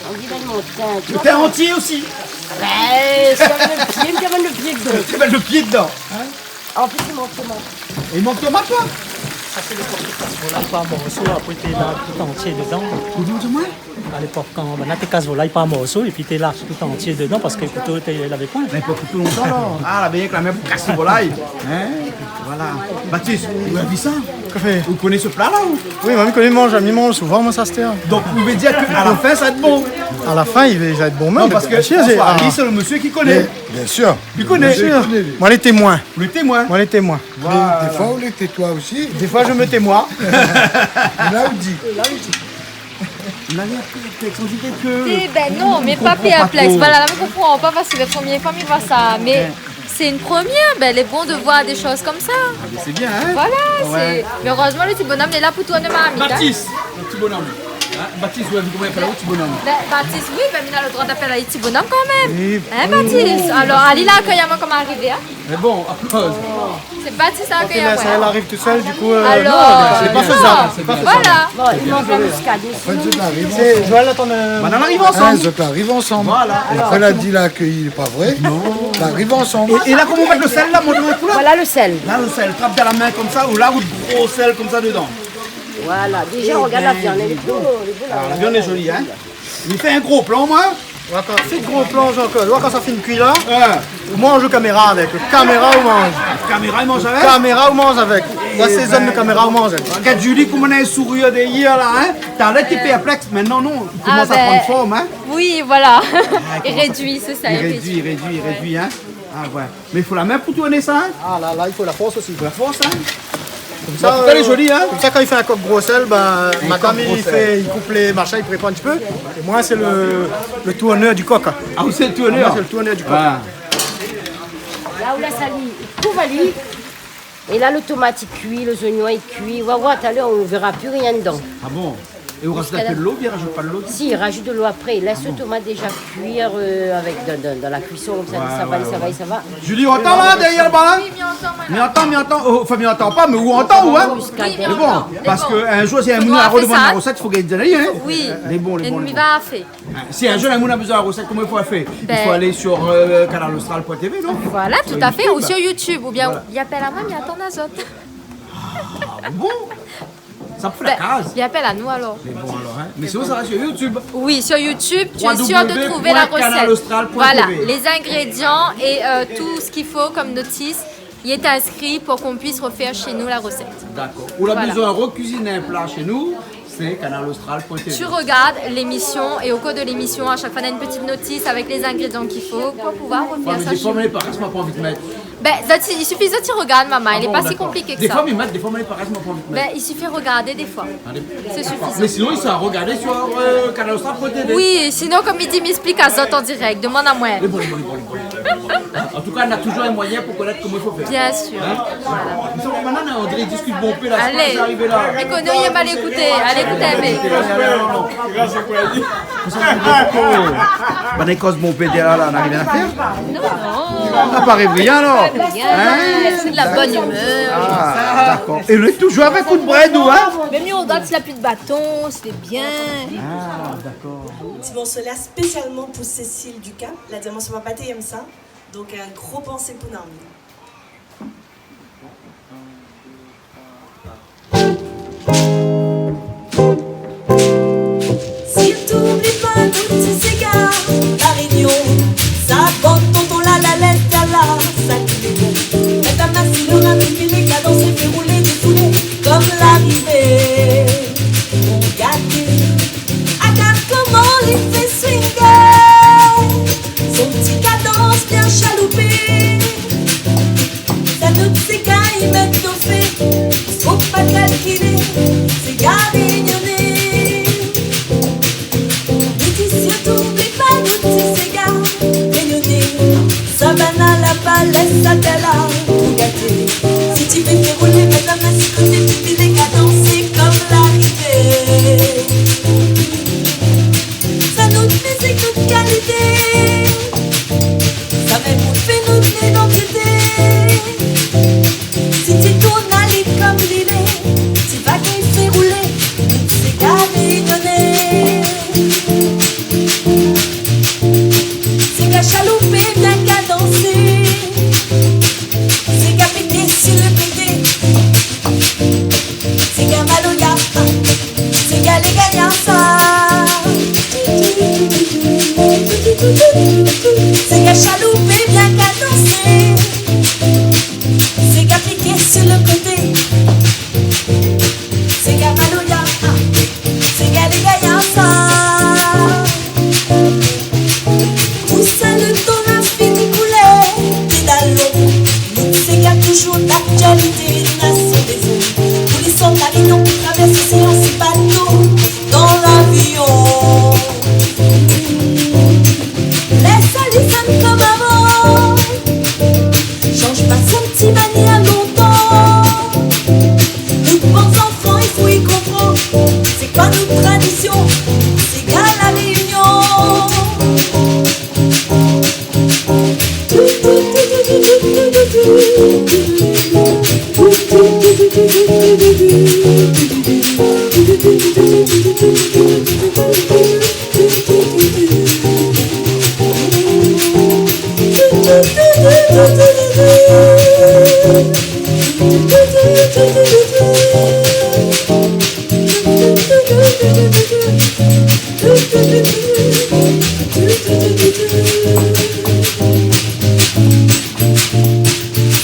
On dirait mon thym, tu vois. Lo tin antié osi. Ben, sé lo pié, mi amèn lo pié dedan. Ti mèt lo pié dedan, hein ? An plis, i mank tomat. I mank tomat, koi ? Sa, sé lépok ou kas volay par morso, apré té lav tout antié dedan. Koman, di amoin ? A lépok, kan, ben, la, té kas volay par morso, épi té lav tout antié dedan, parske kouto té, lavé poin. Mé pou kouto lontan, la. Ah, la, ben, avèk la min pou kas volay. Hein ? Voilà. Batis, ou la vi sa ? Kosa i fé ? Ou koné se pla la, ou ? Oui, mé mi koné, mi manz, mi manz souvan, moin, sa, sété. Donk, ou vé dir ke a la fin, sa va èt bon ? A la fin, i va èt bon mèm. Non, parske, bien sir, sé, François, ah, li, sé lo mésyé ki koné. Mé, bien sir. Li koné. Bien sir. Moin lé témoin. Ou lé témoin. Moin lé témoin. Voilà. Mé défoi, ou lé témoin osi. Défoi, mi témoin. Mé la, ou di. La, ou di. Ou la pèrplèks, on diré ke... Eh ben non, mé pa pèrplèks. Voilà, la, mi konpran pa parske la promièr foi mi voi sa. Mé sé in promièr, ben, lé bon de voir dé shoz konmsa. Ah, mé sé bien, hein ? Voilà, sé, mé erèzman, lo ti bonom lé la pou tourn marmit, hein. Batis, lo ti bonom. Hein, Batis, ou la vi koman i apèl lo ti bonom ? Ben, Batis, oui, ben, mi na lo droi d'apèl ali ti bonom kan mèm. Oui. Hein, Batis ? Alor, ali la akèy amoin kan ma arivé, hein. Mé bon, akoz ? Sé Batis la akèy amoin. Sa, èl i ariv tout sèl, du kou, euh, non, sé pa fézab, sé pa fézab. Voilà. Bon, i mank la miskad osi. An fèt, zot la ariv ansanm. Sé, Joël, atann, euh, ben, nou ariv ansanm. Hein, zot la ariv ansanm. Voilà. Apré, la di la ke lé pa vré. Non. La ariv ansanm. É, é la, koman ou mèt lo sèl la, mont amoin in kou la ? Voilà lo sèl. La, lo sèl, trap dan la min konmsa, ou la, ou gro sèl konmsa dedan. Voilà, déza, rogard la viann, lé bon, lé bon, la. Ah, la viann lé zoli, hein. Mi fé in gro plan, moin. Voilà, kan, fé gro plan, Jean-Claude. Voilà, kan sa fine kui la, hein, ou manz lo kaméra avèk. Lo kaméra, ou manz. Kaméra, i manz avèk ? Kaméra, ou manz avèk. Sa, sé zone de kaméra, ou manz avèk. Rogard Julie, koman èl la sourir dèryèr la, hein ? Talèr té pèrplèks, mintnan, non, i komans a pran form, hein ? Ah, ben, oui, voilà. Ah, i komans a... I rédui, sé sa, i rédui, i rédui, i rédui, hein ? Ah, ouais. Mé i fo la min pou tourn sa, hein ? Ah, la, la, i fo la fors osi. Fo la fors, hein ? Konmsa, an tou ka, lé zoli, hein ? Konmsa, kan i fé in kok gro sèl, ben, madam i fé, i koup lé mashin, i prépar in ti pé. É moin, sé lo, lo tournèr du kok, hein. Ah, ou sé lo tournèr ? Moin, sé lo tournèr du kok. Ah. La ou lès ali, kouv ali. É la, lo tomat i kui, lo zoignon i kui. Ou va voir, talèr, ou vèra pi rien dedan. Ah bon ? É ou rajout in pé dolo, oubien rajout pa dolo ? Si, i rajout dolo apré. Lès lo tomat déza kuir, euh, avèk, dan, dan, dan la kuison, konmsa, sa va, sa va, sa va. Julie, ou antan la, dèrièr laba, in ? Oui, mi antan, madam. Mi antan, mi antan. Oh, anfin, mi antan pa, mé ou antan, ou, in ? Mé bon, parske in zour, si in moun i vé demann in rosèt, i fo gingn di ali, in ? Oui. Mé bon, mé bon, mé bon. Si in zour in moun la bezoin in rosèt, koman i fo fé ? I fo alé sur, euh, canal austral point T V, non ? Voilà, tout à fait. Ou sur YouTube, oubien i apèl amoin, mi atann azot. Ah bon ? Sa pou fé la kaz. I apèl anou alor. Mé bon, alor, in ? Mé sinon, sa va sur YouTube. Oui, sur YouTube, tu es sûr de trouver la recette. Trois W point canal austral point T V. Voilà, les ingrédients et, euh, tout ce qu'il faut comme notice. Il est inscrit pour qu'on puisse refaire chez nous la recette. D'accord. Ou la bezoin recuisiner in pla chez nous, c'est canal austral point T V. Tu regardes l'émission et au cours de l'émission, à chaque fois, on a une petite notice avec les ingrédients qu'il faut pour pouvoir refaire ça chez nous. Ouais, mé défoi, mi lé parèz, ma pa anvi mèt. Ben, zot i, i sufi zot i regard, maman, il est pas si compliqué que ça. Ah bon, d'accord. Défoi mi mèt, défoi mi lé parèz, ma pa anvi mèt. Ben, il suffit regarder des fois. Allez. C'est suffisant. Mais sinon, il sera regardé sur, euh, canal austral point T V. Oui, sinon, comme il dit, mi explik azot en direct. Demande à moi. Lé bon, lé bon, lé bon, lé bon. An tou ka, na touzour in moiyin pou konèt koman i fo fé. Bien sûr. In ? Voilà. Mé sa, banna, André i diskit bonpé la, sé kosa i arivé la ? Allez. Mé koné, i yèm alé ékouté. Alé ékout in pé. Banna i koz bonpé dèrièr la, na rien à faire ? Non, non. Ah, pa révri alor ? Pa révri, in. In ? C'est de la bonne humeur. Ah, d'accord. É li lé touzour avèk out brèd, ou, in ? Mèm li, ou gard, si la pli de baton, sé bien. Ah, d'accord. Ti morso la spésialman pou Cécile Ducap, la di amoin son papa té i yèm sa. Donk, in gro pansé pou Narmi. Sirtou oubli pa nout ti séga, La Rényon, sa bann tonton la, la lès, la, sa ki lé bon. Mèt la min si lo rin, tout fini, kadans, fé roulé, défoulé, konm larivé. Bon, gadé. Agard koman li fé swingé, son ti kadans bien shaloupé. Sa nout séga i mèt o fé, fo pa kalkilé, séga rényoné. Mi di sirtou oubli pa nout ti séga rényoné. Sa banna la pa lès sa tèr la pou gaté. Si ti vé fé roulé, mèt la min si koté, ti vé lé kadansé konm larivé. Sa nout mizik, nout kalité. Sa mèm ou fé nout idantité. Si ti tourn ali konm li lé, ti va gingn fé roulé nout séga rényoné. Séga shaloupé, bien kadansé. Séga pété si lo koté. Séga maloya, séga lé gayar sa. Séga shaloupé, bien kadansé. Séga piké si lo koté. Séga maloya, séga lé gayar sa. Ousa lo tan la fini koulé, pédalon. Nout séga touzour d'aktialité, na son rézon. Pou li sort La Rényon, travèrs oséan si bato, dan lavion. Lès ali sonn konm avan. Shanj pa son ti manièr lontan. Nout bann zanfan i fo i konpran. Sé koi nout tradision ? Séga La Rényon.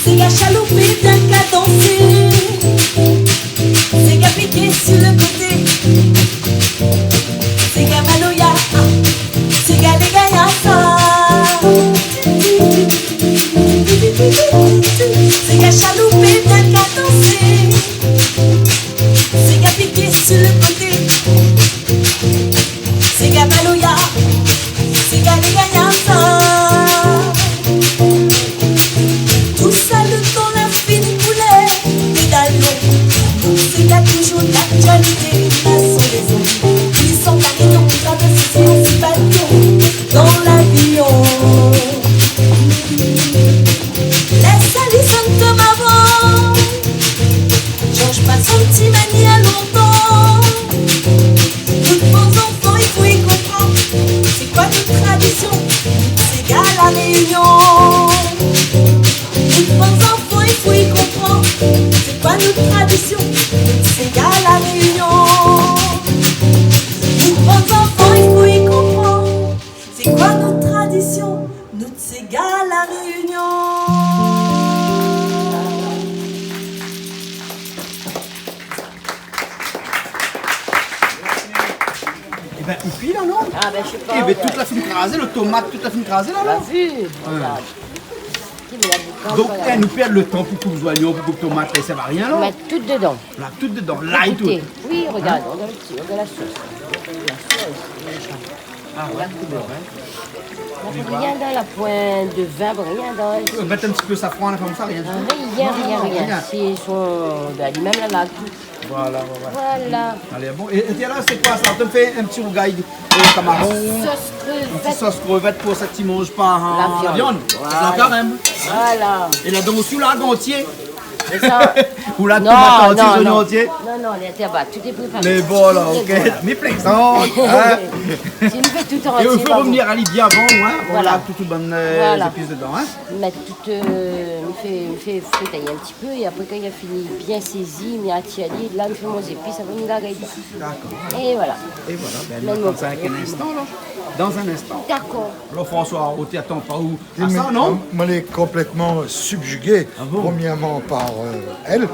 Séga shaloupé, bien kadansé. Séga piké si lo koté. Séga maloya, séga lé gayar sa. Séga shaloupé, bien kadansé. Séga piké si lo koté. Séga maloya, séga lé gayar sa. Séga La Réunion. Pou bann zanfan, i fo i konpran. Sé koi nout tradision, nout séga La Réunion. Ébin, ou kui la, non ? Ah, bin, mi sé pa, ébin, tout la fine krazé, lo tomat, tout la fine krazé la, non ? Ou la vi, voilà. Donk, voilà. É, nou pèrd lo tan pou koup zoignon, pou koup tomat, la, i sèrv a rien, non ? Mèt tout dedan. Voilà, tout dedan, lay, tout. Ékout, oui, rogard, rogard lo ti, rogard la sos. La sos, rogard. Ah ouais, ouais. La koulèr. Rien dan la, poin de vin, rien dan. Ou mèt in ti pé safran la, konmsa, rien du tout ? Rien, rien, rien. Non, rien. Si son, bin, li mèm la, la, tout. Voilà, ouais, ouais. Voilà. Alé, bon. É, é la, sé koi sa ? Ou fé in ti rougay, euh, kamaron. Sos krevèt. In ti sos krevèt pou sak i manz pa la viann. La viann. Voilà. Sé la karèm. Voilà. É ladan osi, ou la antié. Sé sa. Ou la tomat antié, zoignon antié. Non, non, non, lé antèr, tout lé préparé. Mé bon, la, OK. Tout lé bon, la. Mi plézant, hein. Si nou fé tout antié, i fo pa bon. É ou fé revenir ali bien avan, hein. Voilà. Voilà, tout, tout bann, euh, zépis dedan, hein. Mèt tout, euh, mi fé, mi fé frit in ti pé, é apré, kan li la fini bien sézi, mi atir ali, la, mi fé mon zépis, apré, mi la rédi. D'accord. É voilà. É voilà, bin, nou atann sa in instan, la. Dan in instan. D'accord. Alor, François, ou té atann pa ou a sa, non ? Mé, euh, moin lé konplètman subjugué, premièrman par, euh, èl,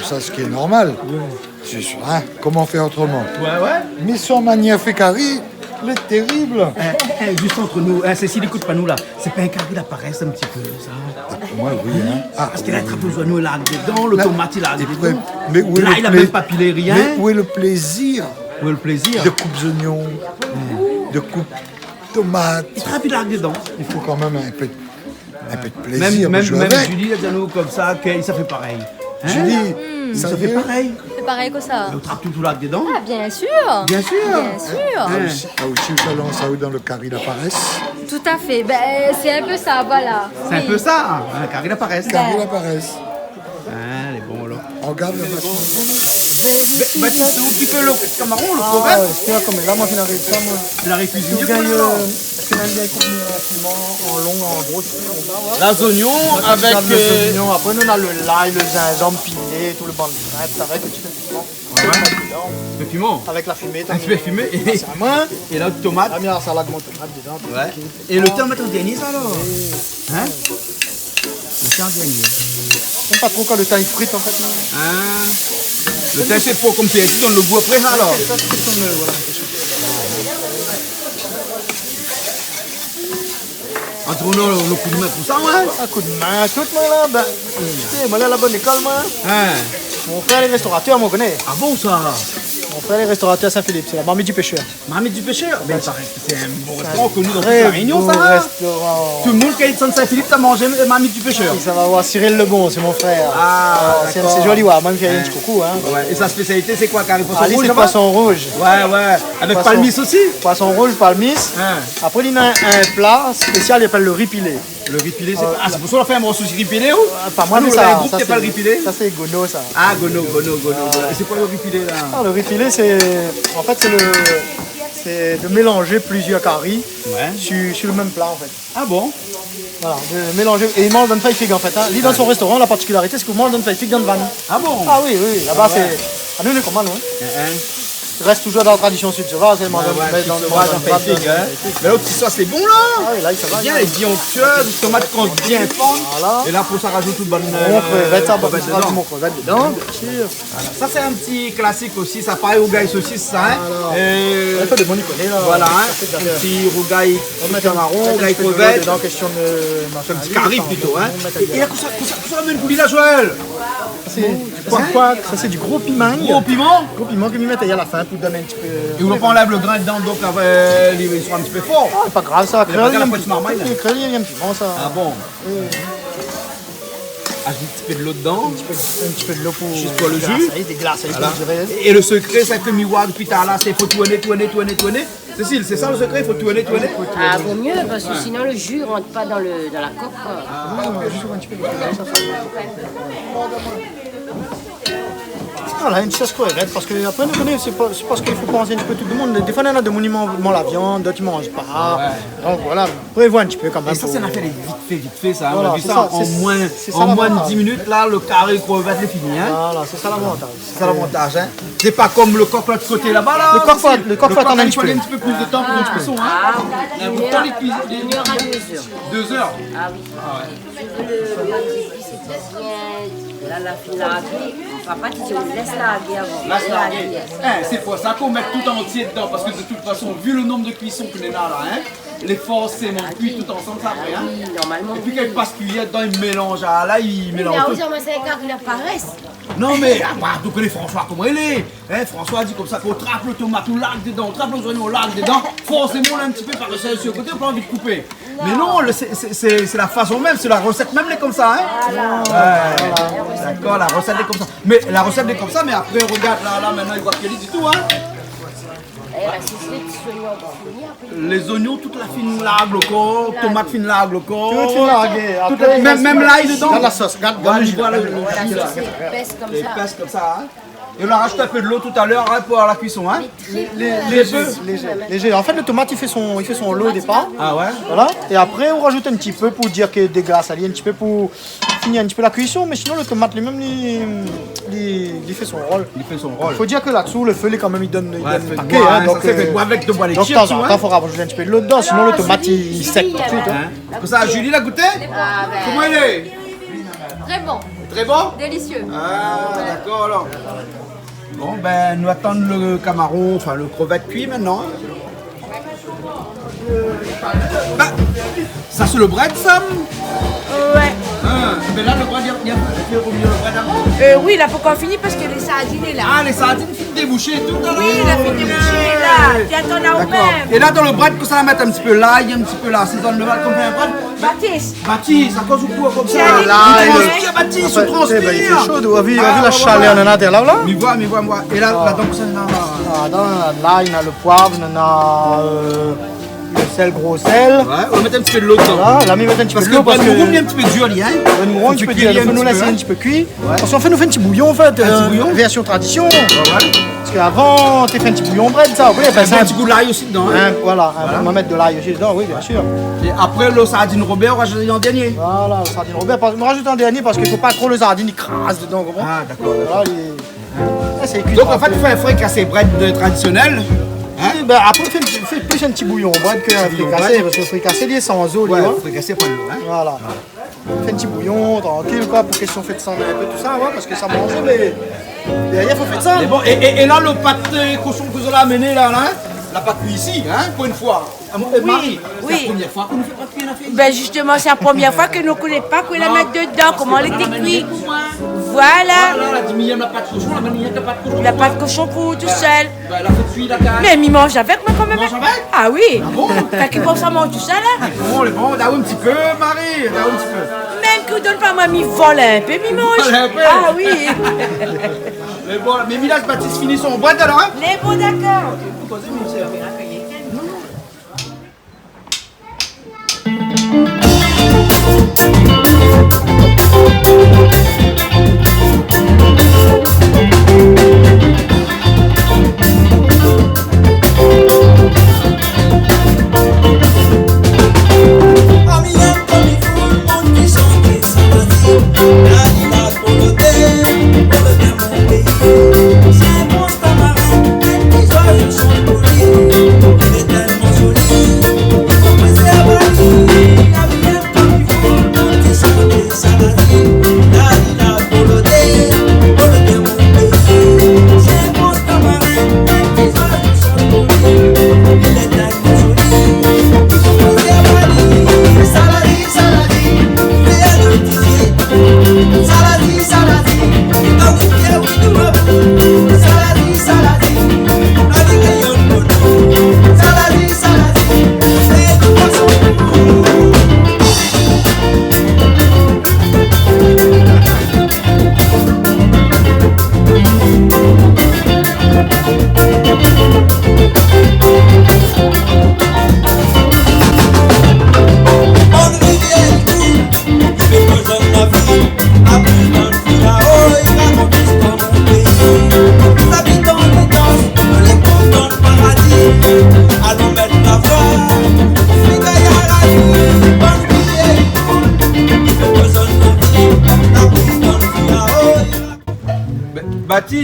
sa, sak lé normal. Ah bon ? Ouais. Sé sir, hein, koman fé otroman ? Ouais, ouais. Mé son manièr fé kari, lé térib. Eh, eh, zis ant nou, hein, Cécile, ékout pa nou la. Sé pa in kari la parès, in ti pé, sa ? Ah, pou moin, oui, hein. Ah, oui. Parske la, i trap lo zoignon, la, dedan, lo tomat, la, dedan. Mé ousa lé lo plézir ? La, li la mèm pa pilé rien. Mé ousa lé lo plézir ? Ousa lé lo plézir ? De koup zoignon, de koup tomat. I trap, i larg dedan. I fo kan mèm in pé, in pé de plézir pou zoué avèk. Mèm, mèm, mèm Julie la di anou konmsa ke sa fé parèy. Hein ? Julie, sa fé parèy. Fé parèy kosa ? Mé ou trap tout, ou larg dedan. Ah, bien sûr. Bien sûr. Bien sûr. Ah, osi, ah, osi, ou sa lans sa, ou, dan lo kari la parès. Tout à fait. Bin, sé in pé sa, voilà. Sé in pé sa, hein, kari la parès. Kari la parès. Ah, lé bon, alor. Rogard la fason. Bin, bin, sé ou ki fé lo kamaron, lo krevèt ? Ah, sé konm la, moin, mi ariv pa, moin. Ou la rékuizine pou li, alor ? Ou gingn, euh, parske la, mi gingn koup an piman, an long, an gro, tout sa. La, zoignon avèk, euh, zoignon. Apré, nou néna lo lay, lo zinzanm pilé, tout lo bann grin, tout avèk lo ti pé piman. Ouais, ouais. Lo piman. Avèk la fimé, in ti pé fimé. Ah, sé a moin. É la, tomat. Ah, mé alor, sa, la, gro tomat dedan, tout. Ouais. É lo tomat an dernié, sa, alor ? Oui. Hein ? Lo tin an dernié. J'aime pas trop quand le thym il frite, en fait, non. Ah. Lo tin, sé pou konm pèrdi dan lo gou apré, alor. Sé sa, sé késtion de, voilà, késtion. An tou, nou, nou koudmin pou sa, ouais. Ah, koudmin, tout, moin, la, bin, té, moin, la, la bone lékol, moin. Hein. Mon frèr lé rèstoratèr, moin, ou koné. Ah bon, sa ? Mon frèr lé rèstoratèr Saint-Philippe, sé la Marmite du Pêcheur. Marmite du Pêcheur ? Mé i paré ke sé in bon rèstoran koni dan tout La Rényon, sa. Sé in gro rèstoran. Tout lo moun ki lé de Saint-Philippe, sa i manz Marmite du Pêcheur. Ah, sa va voir Cyril Lebon, sé mon frèr. Ah, dakor. Sé, sé zoli, ouais. Moin, mi fé in ti koukou, hein. Ouais. É sa spésialité, sé koi, kari poison rouz, sé poison rouz ? Ouais, ouais. Avèk palmis osi ? Poison rouz, palmis. Hein. Apré, li néna in pla spésial, li apèl lo ri pilé. Lo ri pilé, sé, euh, ah, sé pou sa ou la fé in morso ri pilé, ou ? Euh, pa moin, mé sa, sa sé, sa sé Gono, sa. Ah, Gono, Gono, Gono, Gono. É sé koi lo ri pilé, la ? Ah, lo ri pilé, sé, an fèt, sé lo, sé de mélanzé plizièr kari su, su lo mèm pla, an fèt. Ah bon ? Voilà, de mélanzé. É i manz dann fèy fig, an fèt, hein. Li, dann son rèstoran, la partikilarité, sé k'i manz dann fèy fig dann vann. Ah bon ? Ah oui, oui, laba, sé, anou, nou lé konm anou, hein. Hein, hein. Rès touzour dan la tradision sud-sauvage, hein, manz dann, ouais, ouais, dann, sud-sauvage, dann fèy fig, hein. Mé la, lo ti sos lé bon, la. Ah oui, la, sa va, bien, la. Lé bien onctué, tomat i komans bien fonn. Voilà. É la, pou sa, razout tout bann, euh, krevèt dedan. Mon krevèt, sa, bon, krevèt dedan, bien sir. Voilà. Sa, sé in ti klasik osi, sa, parèy rougay sosis, sa, hein. Voilà. Euh, sa, tout lo moun i koné, la. Voilà, hein. Sa fé zafèr. In ti rougay kamaron, rougay krevèt. Ou mèt in ti pé dolo dedan, késtion de, machin, in ti kari plito, hein. É, é la, kosa, kosa, kosa ou la amenn pou li, la, Joël ? Sé, sa sé koi ? Sa sé du gro piman. Gro piman ? Gro piman ke mi mèt a la fin pou donn in ti pé. É ou la pa anlèv lo grin dedan, donk, euh, li, li sra in ti pé for. Ah, pa grav, sa. Li la pa kréol, la poin marmay, la. Kréol, li èm piman, sa. Ah bon ? Oui. Azout in ti pé dolo dedan. In ti pé, in ti pé dolo pou déglasé, déglasé, pou ziré. Voilà. É, é lo sekré, sé ke mi oi dopi talèr la, sé fo tourné, tourné, tourné, tourné. Cécile, sé sa lo sekré, i fo tourné, tourné. Ah, vo myé, parske sinon lo ji i rant pa dan lo, dan la kok, koi. Ah, ouais. Zis in ti pé de sèl, sa, sa. Voilà, in sos krevèt, parske apré, nou koné, sé pa, sé parske i fo panz in ti pé tout domoun. Défoi, néna domoun i manz la viann, dot i manz pa. Ouais. Donk voilà, prévoi in ti pé kan mèm. É sa, sé in afèr de vit fé, vit fé, sa, hein. Voilà, sé sa, an moin, an moin de dis minit, la, lo karé krevèt lé fini, hein. Voilà, sé sa lavantaz. Sé sa lavantaz, hein. Sé pa konm lo kok lot koté laba, la. Lo kok, fo, lo kok, fo atann in ti pé. Lo kok, i fo in ti pé plis de tan pou kuison, hein. Ah, in bout de tan, li kui, li, li, dé zèr. Dé zèr. Ah oui. Ah ouais. Lo, lo, lo, bien, la, la fine largé. Papa té i di, lès largé avan. Lès largé. Hein, sé pou sa k'i mèt tout antié dedan, parske de tout fason, vu lo nonb de kuison ke néna la, hein, lé forséman kui tout ansanm sa apré, hein. Ah oui, normalman, oui. Épi kèk pas kuiyèr dedan, i mélanz, ah, la, i mélanz tout. Mé la, ou di, mé sé in kari la parès. Non, mé, ah, bah, ou koné François, koman i lé. Hein, François i di konmsa, kan ou trap lo tomat, ou larg dedan, ou trap lo zoignon, ou larg dedan, forséman, ou na in ti pé par dési, si lo koté, ou na pa anvi de koupé. Mé non, lo, sé, sé, sé, sé la fason mèm, sé la rosèt mèm, lé konmsa, hein. Voilà. Ouais, dakor, la rosèt lé konmsa. Mé la rosèt lé konmsa, mé apré, rogard, la, la, mintnan, i voi ké li ditou, hein. Eh, la sos, lé zoignon, fini, apré. Lé zoignon, tout la fine larg lo kor, tomat fine larg lo kor. Tout fine largé, tout apré, mèm, mèm lay dedan. Gard la sos, gard, gard lo ji, gard lo ji. Voilà, lo ji, la. La sos lé épès konmsa. Épès konmsa, hein. É ou la rajout in pé de lo talèr, hein, pou la kuison, hein. Lé, lé, lézé, lézé, lézé. An fèt, lo tomat, i fé son, i fé son lo o dépar. Ah ouais ? Voilà. É apré, ou rajout in ti pé pou dir ke déglas, alé, in ti pé pou fini in ti pé la kuison, mé sinon, lo tomat li mèm, li, li, li fé son rol. Li fé son rol. Fo dir ke la dsou, lo fé, li, kan mèm, i donn, i donn in paké, hein, donk, sa, sé fé, euh, boi avèk de boi, donk, tanzantan, fo rajout in ti pé de lo dedan, sinon lo tomat, li, li sèk tout de suit, hein. Hein ? Konmsa, Julie la gouté ? Ah, ben. Koman i lé ? Très bon. Très bon ? Délicieux. Ah, dakor, alor. Bon, ben, nou atann lo kamaron, anfin, lo krevèt kui mintnan, hein. Bah, sa sé lo brèd, sa ? Ouais. Hein, mé la, lo brèd, li la, li la fé revenir lo brèd avan ? Euh, oui, la pankor fini parske lé sardine lé la. Ah, lé sardine fine déboushé tout, alor. Oui, la fine déboushé la. Dakor. Té atann aou mèm. É la, dan lo brèd, konmsa, la mèt in ti pé lay, in ti pé la sézone lo brèd, konm in brèd. Batis. Batis, akoz ou kour konmsa ? Lay, ou transpir, Batis, ou transpir. Anfèt, eh ben, i fé sho, ou la vi, ou la vi la shalèr, néna dèrièr la, la. Mi voi, mi voi, mi voi. É la, la, donk, sa, néna, ah, dan lay, néna lo poiv, néna, euh, lo sèl, gro sèl. Ouais, ou mèt in ti pé de lo dedan. Voilà, la, mi mèt in ti pé de lo parske lo brèd mouron, li lé in ti pé dir, li, hein. Lo brèd mouron, in ti pé dir. Fo nou lès in ti pé kui. Ouais. Parske an fèt, nou fé in ti bouyon, an fèt, euh, vèrsion tradision. In ti bouyon ? Ouais, ouais. Parske avan, té fé in ti bouyon brèd, sa, ou koné, anfin, in ti gou lay osi dedan, hein. Hein, voilà, hein, voilà. Ou mèt de lay osi dedan, oui, bien sir. É apré, lo sardine Robert, ou rajout an dèrnié. Voilà, lo sardine Robert, pa, ou rajout an dèrnié parske fo pa tro lo sardine i kraz dedan, konpran ? Ah, dakor, dakor. Voilà, li, ah, sé kui. Donk, an fèt, ou fé in frikasé brèd, euh, tradisionèl, hein ? Oui, ben, apré, ou fé, fé plis in ti bouyon brèd ke in frikasé, parske lo frikasé, li lé san zo, li, hein. Ouais, lo frikasé, pa de lo, hein. Voilà. Fé in ti bouyon, trankil, koi, pou késtion fé désann in pé tousa, ouais, parske sa manzé, mé dèrièr, fo fé sa. Mé bon, é, é, é la, lo pat, euh, koshon ke zot la amené la, la, la pa kui isi, hein, pou in foi. Ah, mon, euh, Marie, sé la promièr foi ke nou fé pa kui an Afrique. Ben, justement, sé la promièr foi ke nou koné pa koi la mèt dedan, koman li té kui. Voilà. Voilà, la di, mi yèm la pat koshon, la di, mi yèm la pat koshon. La pat koshon pou tousèl. Bin, la fo kui la kaz. Mé mi manz avèk, moin, kan mèm. Ou manz avèk ? Ah oui. Ah bon ? Fé ki pou sa manz tousèl, hein ? Bon, lé bon, daou in ti pé, Marie, daou in ti pé. Mèm ke ou donn pa moin, mi vol in pé, mi manz. Vol in pé. Ah oui. Lé bon, mé mi lès Batis fini son brèd alor, hein ? Lé bon, dakor.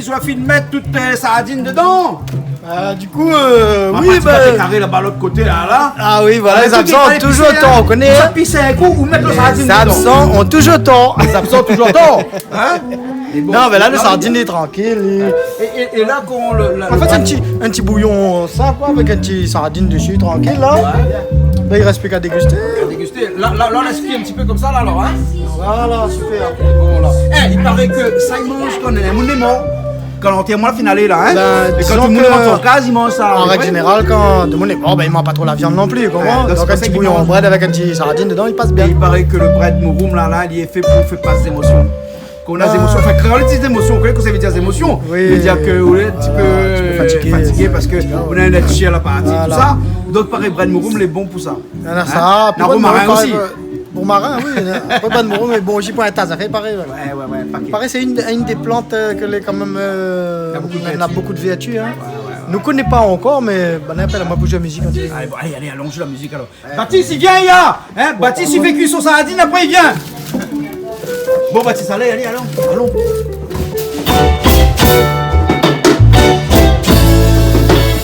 Zot la fine mèt tout, euh, sardine dedan. Euh, du coup, euh, oui, bah, té karé laba lot koté la, la. Ah oui, voilà, lé zabsan ont toujour tor, ou koné, hein. Zot i pis in kou, ou mèt lo sardine dedan. Lé zabsan ont toujour tor. Lé zabsan ont toujour tor, hein. Non, mé la, lo sardine lé trankil, li. É, é, é la, kan lo, la, an fèt, sé in ti, in ti bouyon, sa, koi, avèk in ti sardine dési, trankil, la. Ouais. La, i rès pli k'a dégusté. K'a dégusté. La, la, la, lès kui in ti pé konmsa, la, alor, hein. Voilà, super. Bon, la. Eh, i paré ke sa i manz kan in moun lé mor. Kan lanterman la fine alé la, hein. É kan tout moun rant son kaz, i manz sa, an règ zénéral, kan tout moun lé mor, bin, i manz pa tro la viann non pli, ou konpran ? Ouais, donk sé pou sa i manz. Donk, in ti bouyon brèd avèk in ti sardine dedan, i pas bien. É i paré ke lo brèd mouroum la, la, li lé fé pou fé pas zémosion. Kan ou na zémosion, anfin, kréol i di zémosion, ou koné kosa i vé dir zémosion ? Oui. I vé dir ke ou lé in ti pé, euh, fatigé, fatigé parske ou na in lèt shèr la parti, tousa. Voilà. Donk, paré, brèd mouroum lé bon pou sa. Hein ? Na sa, na pou romarin osi. Paré, euh, pou marin, oui, hein. Apré, brèd mouroum lé bon osi pou in ta zafèr, paré, ouais. Ouais, ouais, ouais, paké. Paré, sé inn, inn dé plant, euh, ke lé kan mèm, euh, na bonpé de vèrtu, hein. Na bonpé de vèrtu. Ouais, ouais, ouais. Nou koné pa ankor, mé, bin, apèl amoin pou zoué mizik, hein. Alé, bon, alé, alé, alon zoué la mizik, alor. Batis, i vien, ya. Hein, Batis, i fé kui son sardine, apré, i vien. Bon, Batis, alé, alé, alon, alon.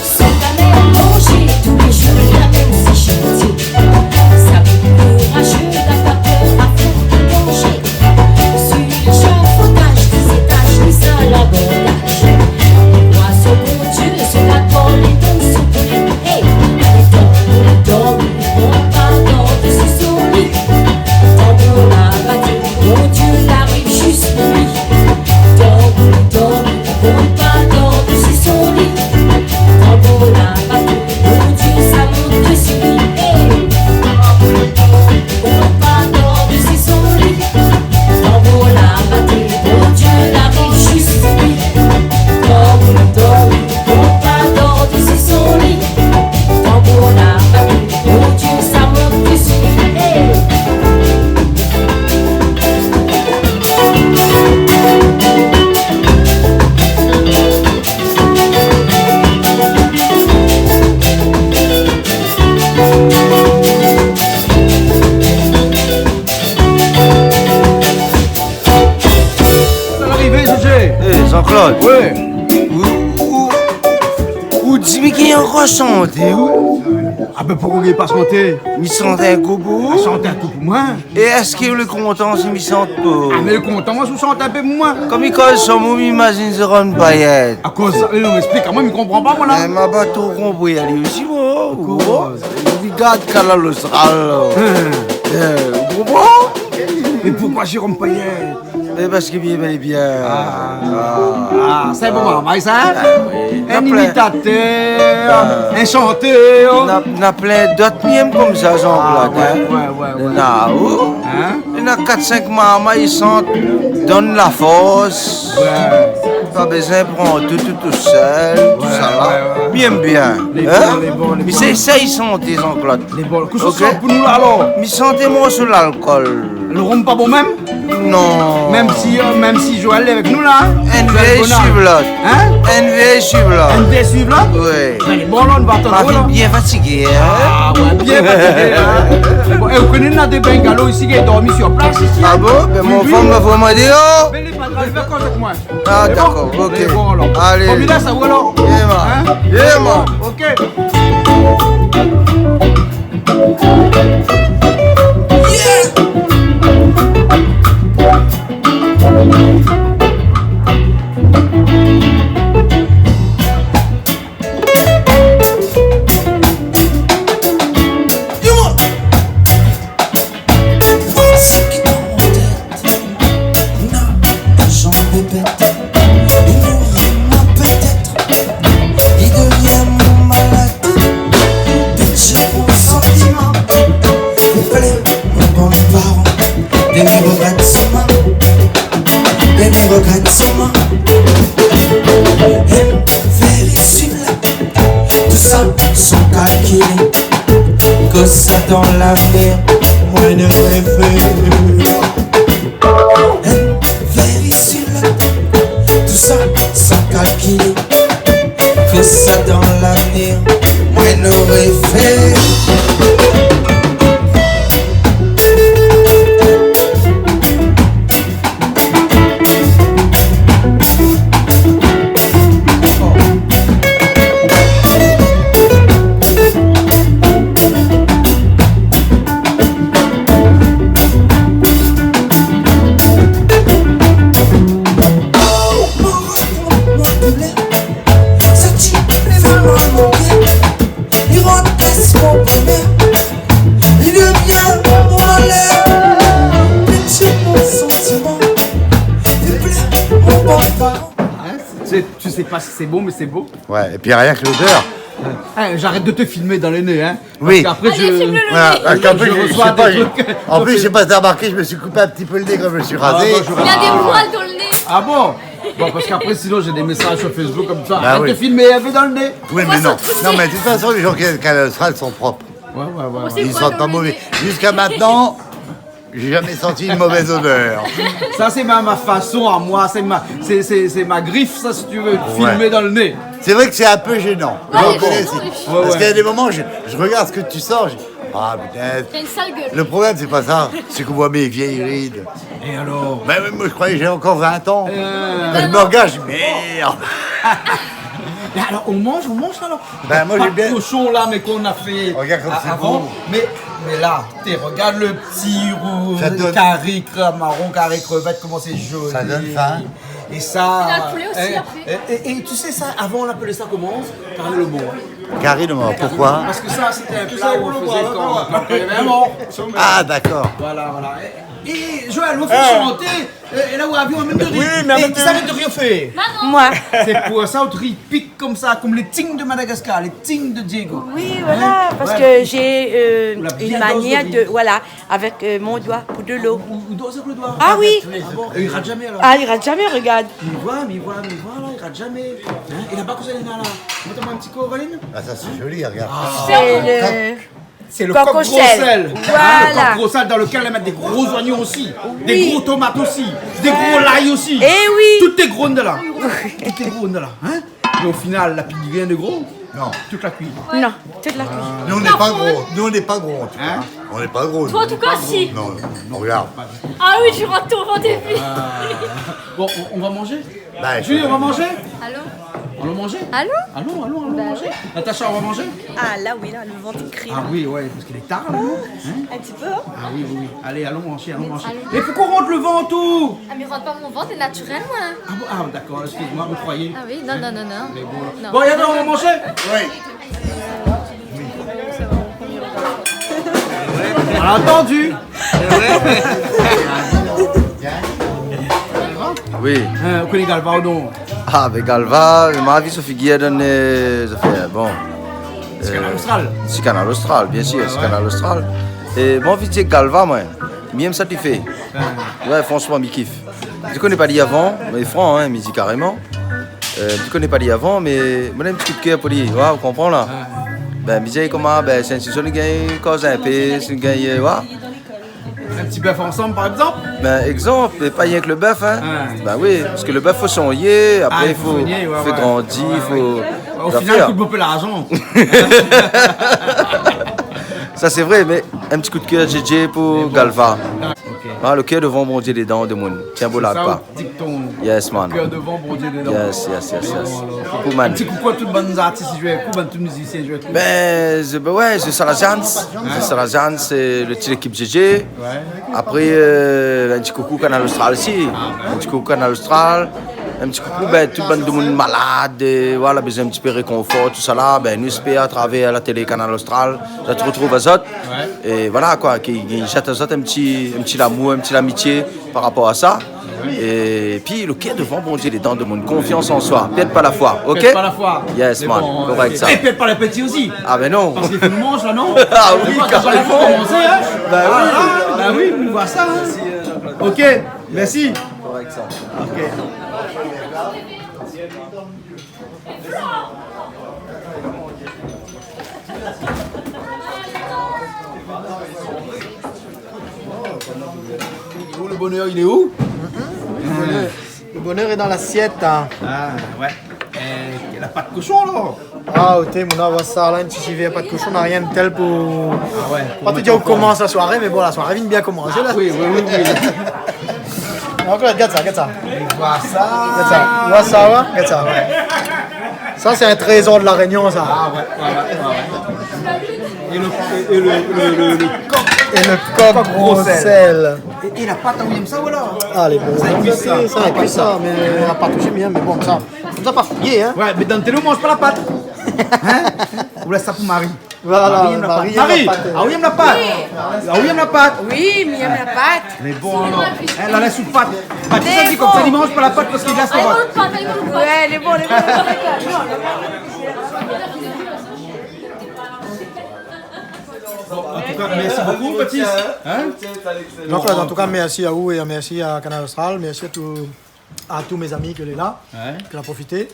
Sèt ané lonjé, tou lé zour la mèm si shantié. Sa pou kourajé, la pa pèr, a fon de danzé. Su éshafodaz, dizétaz, mi sa la bordaz. Lwa so Bondié, so la kol é donk so koulèr. Hey, tanbour, tanbour, pran pa dan dési son li. Tanbour la bati, Bondié la ariv zis pou li. Tanbour, tanbour, pran pa dan dési son li. Tanbour la bati, Bondié sa mont dési li. Hey. Tanbour la bati, Bondié la ariv zis pou li. Tanbour, tanbour, pran pa dan dési son li. Tanbour la bati, Bondié sa mont dési li. Hey. Sa la arivé, Zézé. Eh, Jean-Claude. Oui. Ou, ou, ou di mi gingn ankor shanté, ou ? Ah bin, poukosa ou gingn pa shanté ? Mi shant in kou pou ou. Ah, shant in kou pou moin. É èske ou lé kontan si mi shant pou ou ? Ah, mé lé kontan, moin, si ou shant in pé pou moin. Kom mi koz son mo, mi imazine zot rann payèt. Akoz sa, eh non, mé ésplik amoin, mi konpran pa, moin, la. Eh, ma pa tro konpri ali osi, moin. Akoz ? Ou gard Kanal Austral, la. Hein. Eh, ou konpran ? Mé poukosa Jérôme Payet ? Mé parske bien, bien, bien. Ah. Ah. Ah, sé bon, marmay sa, hein ? Ah, oui. In imitatèr, in shantèr. Na, na plin dot mièm konmsa, Jean-Claude, hein ? Ah, ouais, ouais, ouais, ouais. Na, ou ? Hein ? Na kat, sink marmay i shant, donn la fors. Ouais. Pa bezoin pran tout, tout, tousèl, tousala. Ouais, ouais, ouais. Bien, bien. Lé bon, lé bon, lé bon. Mé sé sa i shant, Jean-Claude. Lé bon. Kosa ou shant pou nou la, alor ? Mi shant in morso Lalkol. Le rom pa bon mèm ? Non. Mèm si, euh, mèm si Joël lé avèk nou la, hein ? Joël Bonard. In vièy suiv lot. Hein ? In vièy suiv lot. In vièy suiv lot ? Oui. Bin, lé bon, la, nou va atann. Ma vi la. Bien fatigé, hein ? Ah, ouais, bien fatigé, hein ? Bon, é, ou koné, na dé bungalow isi ki dormi sur plas isi, hein ? Ah bon ? Bin, mon fanm la vréman di, oh ! Mé lé pa grav, li va koz avèk moin. Ah, dakor, ok. Lé bon, alor. Alé. Bon, mi lès aou, alor. Yeah, man. Hein ? Yeah, man. Ok. Na in janr de bèt, i nouri moin pétèt, i devien mon malad. Dèk mi pran santiman, i plèr mon bann paran. Dèk mi regrèt solman, dèk mi regrèt solman. In vèr isi la, tousa san kalkilé. Kosa dan lavnir, moin ne rèv pa. In vèr isi la, tousa san kalkilé. Kosa dan lavnir, moin ne rèv pa. Sé pa si sé bon, mé sé bon. Ouais, et puis rien que l'odeur. Hein, j'arrête de te filmer dans le nez, hein. Oui. Parce qu'après, je, voilà, parce qu'après, je, je reçois des trucs. En plus, je sais pas si t'as remarqué, je me suis coupé un petit peu le nez quand je me suis rasé. Ah, moi, je... Il a des poils dans le nez. Ah bon ? Bon, parce qu'après, sinon, j'ai des messages sur Facebook comme ça. Bah oui. Arrête de filmer, elle veut dans le nez. Oui, mais non. Non, mais de toute façon, les gens qui viennent à Canal Austral sont propres. Ouais, ouais, ouais, ouais. Ils sentent pas mauvais. Jusqu'à maintenant, j'ai jamais senti une mauvaise odeur. Ça, c'est ma, ma façon à moi, c'est ma, c'est, c'est, c'est ma griffe, ça, si tu veux, filmer dans le nez. C'est vrai que c'est un peu gênant. Ouais, c'est gênant, les filles. Parce qu'il y a des moments, je, je regarde ce que tu sens, je dis, ah, putain. T'as une sale gueule. Le problème, c'est pas ça, c'est qu'on voit mes vieilles rides. Et alors ? Ben oui, moi, je croyais que j'avais encore vingt ans. Euh. Je me regarde, je dis, merde. Mais alors, on mange, on mange, alors ? Ben, moi, j'ai bien... Pas de cochon, là, mais qu'on a fait avant. Regarde comme c'est beau. Mais, mais là, t'es, regarde le petit roux, carry cra-, marron, carry crevette, comment c'est joli. Ça donne faim. Et ça, il y a le poulet aussi, après. Et, et, et tu sais ça, avant, on appelait ça comment ? Carry le mort. Carry le mort, pourquoi ? Parce que ça, c'était un plat où on faisait quand, quand il y avait un mort. Ah, d'accord. Voilà, voilà. Et, et Joël, on fait chanter. Euh, é la ou avion, mèm de ri. Oui, mé... É kisa i mèt de ri o fé ? Manon. Moi. Sé pou sa out ri i pik konmsa, konm lé ting de Madagascar, lé ting de Diego. Oui, voilà, parce que j'ai, euh, une manière de, voilà, avec, euh, mon doigt pour de l'eau. Ou, ou, ou doi avèk le doi. Ah oui. Ah bon, é i rat zamé alor ? Ah, i rat zamé, regarde. Mi voi, mi voi, mi voi la, i rat zamé. Hein ? É laba, kosa néna la ? Mont amoin in ti kou, Valine. Ah, ça, c'est joli, regarde. Ah. C'est le... Coq. C'est le coq gros sel. Coq gros sel. Hein, le coq gros sel dans lequel on va mettre des gros oignons aussi. Oui. Des gros tomates aussi. Des gros laï aussi. Eh oui. Tout est gros dedans. Tout est gros dedans, hein. Mais au final, la pili rien de gros. Non. Tout la kui. Non, tout la kui. Nous, on n'est pas gros. Nous, on n'est pas gros, en tout cas. Hein ? On n'est pas gros, nous. Toi, en tout cas, si. Non, non, non, regarde. Ah oui, tu rates ton rendez-vous. Euh, bon, on, on va manger ? Bah, Julie, on va manger ? Allô ? Allons manger ? Allô ? Allons, allons, allons manger. Bah oui. Natacha, on va manger ? Ah, là, oui, là, le ventre qui crie. Ah oui, ouais, parce qu'il est tard, là, non ? Hein ? Un petit peu, hein ? Ah oui, oui, oui. Allez, allons manger, allons manger. Allez. Et pourquoi on rentre le ventre, tout ? Ah, mais rentre pas mon ventre, c'est naturel, moi. Ah bon ? Ah, d'accord, excuse-moi, vous croyez ? Ah oui, non, non, non, non. Mais bon, là. Non. Bon, et alors, on va manger ? Oui. On a entendu. Oui. Hein, ou koné Galva ou non ? Ah, mé Galva, ma vi son figir dan, euh, sa fé, bon. Sur Kanal Austral. Sur Kanal Austral, bien sûr, sur Kanal Austral. É bon, vi di Galva, moin, mi yèm sak li fé. Ouais, franchement, mi kif. Mi koné pa li avan, mé fran, hein, mi di karéman. Euh, mi koné pa li avan, mé moin néna in ti kou d'kèr pou li, ouais, ou konpran la. Ouais. Ben, mi di koman, ben, sé in ti zone i gingn koz in pé, si i gingn, ouais. Un petit bœuf ensemble, par exemple ? Ben, égzanp, é pa rienk le bèf, hein. Ouais. Ben oui, parske le bèf, fo soigné, apré, i fo fé grandi, i fo... Au final, i kout bonpé larzan. Sa sé vré, mé in ti kou d'kèr, Djédjé, pou Galva. Ok. Ah, le kèr dovan Bondié, lé dan demoun. Tienbo la pa. Dikton. Yes, man. Kèr dovan Bondié, lé dan. Yes, yes, yes, yes. Bon, alors, ok. Koukou, man. In ti koukou a tout bann artis i zoué èk ou, bann tout mizisien i zoué èk ou. Ben, je, ben ouais, je suis à l'agence. Hein ? Je suis à l'agence, sé le ti lékip Djédjé. Ouais. Apré, euh, in ti koukou Kanal Austral osi. Ah, ouais. In ti koukou Kanal Austral. In ti koukou, ben, tout bann demoun malad, é voilà, bezoin in ti pé rékonfor, tousala. Ben, nou éspèr, a travèr la télé Kanal Austral, sa i artrouv azot. Ouais. É voilà, koi, ki, ki zèt azot in ti, in ti lamour, in ti lamitié par rapor a sa. Épi, le kèr dovan Bondié, lé dan demoun, konfians an soi, pèrd pa la foi, ok ? Pèrd pa la foi. Yes, man, bon, korèk, ok. É pèrd pa lapéti osi. Ah, ben non. Parske i fo nou manz la, non ? Ah oui, karéman. Fo komansé, hein ? Ben oui. Ah, ben oui, nou voi sa, hein. Ok, mèrsi. Korèk sa. Ok. Oh, le bonheur, il est où ? Le bonheur, le bonheur est dans l'assiette, hein. Ah, ouais. Eh, la pat koshon, la. Ah, oté, mon, na voi sa la, in ti sivé pat koshon, na rien de tel pou... Ah ouais, pou... Pa te dir ou komans la soiré, mé bon, la soiré vien bien komansé la. Oui, oui, oui, oui. Ankor, gard sa, gard sa. Gard sa. Voi sa, ouais, gard sa. Sa, sé in trézor de La Rényon, sa. Ah ouais, ouais, ouais, ouais, ouais. É le, é le, le, le, le kok. É le kok gro sèl. É, é la pat, ou yèm sa, voilà. Ah, lé bon. Sa i kui sa. Sa i kui sa, mé la pat osi, mé bon, sa. Konmsa, pa fouyé, hein. Ouais, mé dan le télé, ou manz pa la pat. Hein ? Ou lès sa pou Marie. Voilà, Marie aime la pâte. Marie aime la pâte. Ah oui, aime la pâte. Oui. Ah oui, aime la pâte. Oui, mi èm la pâte. Mé bon, alor. Èl la lès out pâte. Patricia i di konmsa, li manz pa la pâte parske li lès lo vant. Ouais, lé bon, lé bon. An tou ka, mèrsi bokou, Patrice. Hein ? Jean-Claude, an tou ka, mèrsi aou é mèrsi a Kanal Austral. Mèrsi a tout, a tout mé zami ke lé la, ke la profité.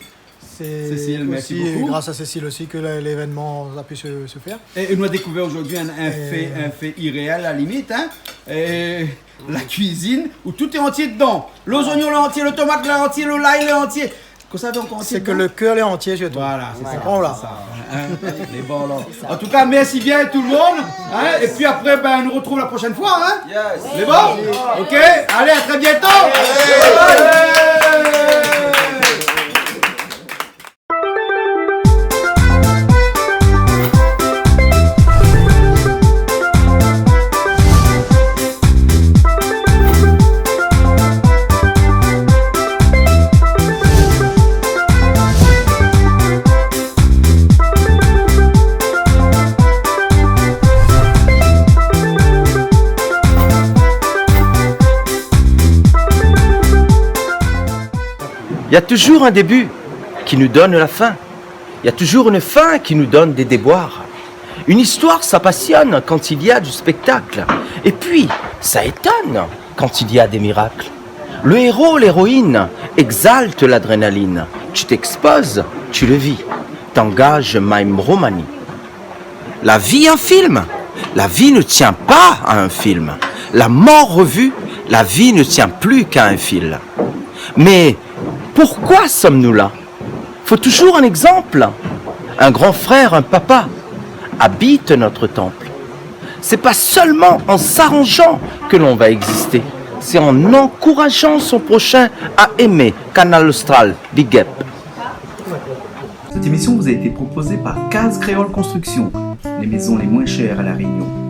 Sé osi gras a Cécile osi ke lé-, lévénman la pu se, se fèr. É, é nou la dékouvèr zordi in, in fé, in fé iréèl a la limit, hein. É la kuizine, ou tout lé antié dedan. Lo zoignon lé antié, lo tomat lé antié, lo lay lé antié. Kosa donk antié dedan ? Sé ke lo kèr lé antié sirtou. Voilà, sé sa. Voilà. Sé sa. Hein ? Mé bon, alor. An tou ka, mèrsi bien tout lo moun. Hein ? É pi apré, bin, nou artrouv la proshèn foi, hein ? Yes. Lé bon ? Ok. Alé, à très bientôt. Allez. Il y a toujours un début qui nous donne la fin. Il y a toujours une fin qui nous donne des déboires. Une histoire, ça passionne quand il y a du spectacle. Et puis, ça étonne quand il y a des miracles. Le héros, l'héroïne exalte l'adrénaline. Tu t'exposes, tu le vis. T'engages Maim Romani. La vie un film ? La vie ne tient pas à un film. La mort revue, la vie ne tient plus qu'à un fil. Mais pourquoi sommes-nous là ? Faut toujours un exemple. Un grand frère, un papa habite notre temple. C'est pas seulement en s'arrangeant que l'on va exister, c'est en encourageant son prochain à aimer. Kanal Austral, big up. Cette émission vous a été proposée par Case Créole Construction, les maisons les moins chères à La Réunion.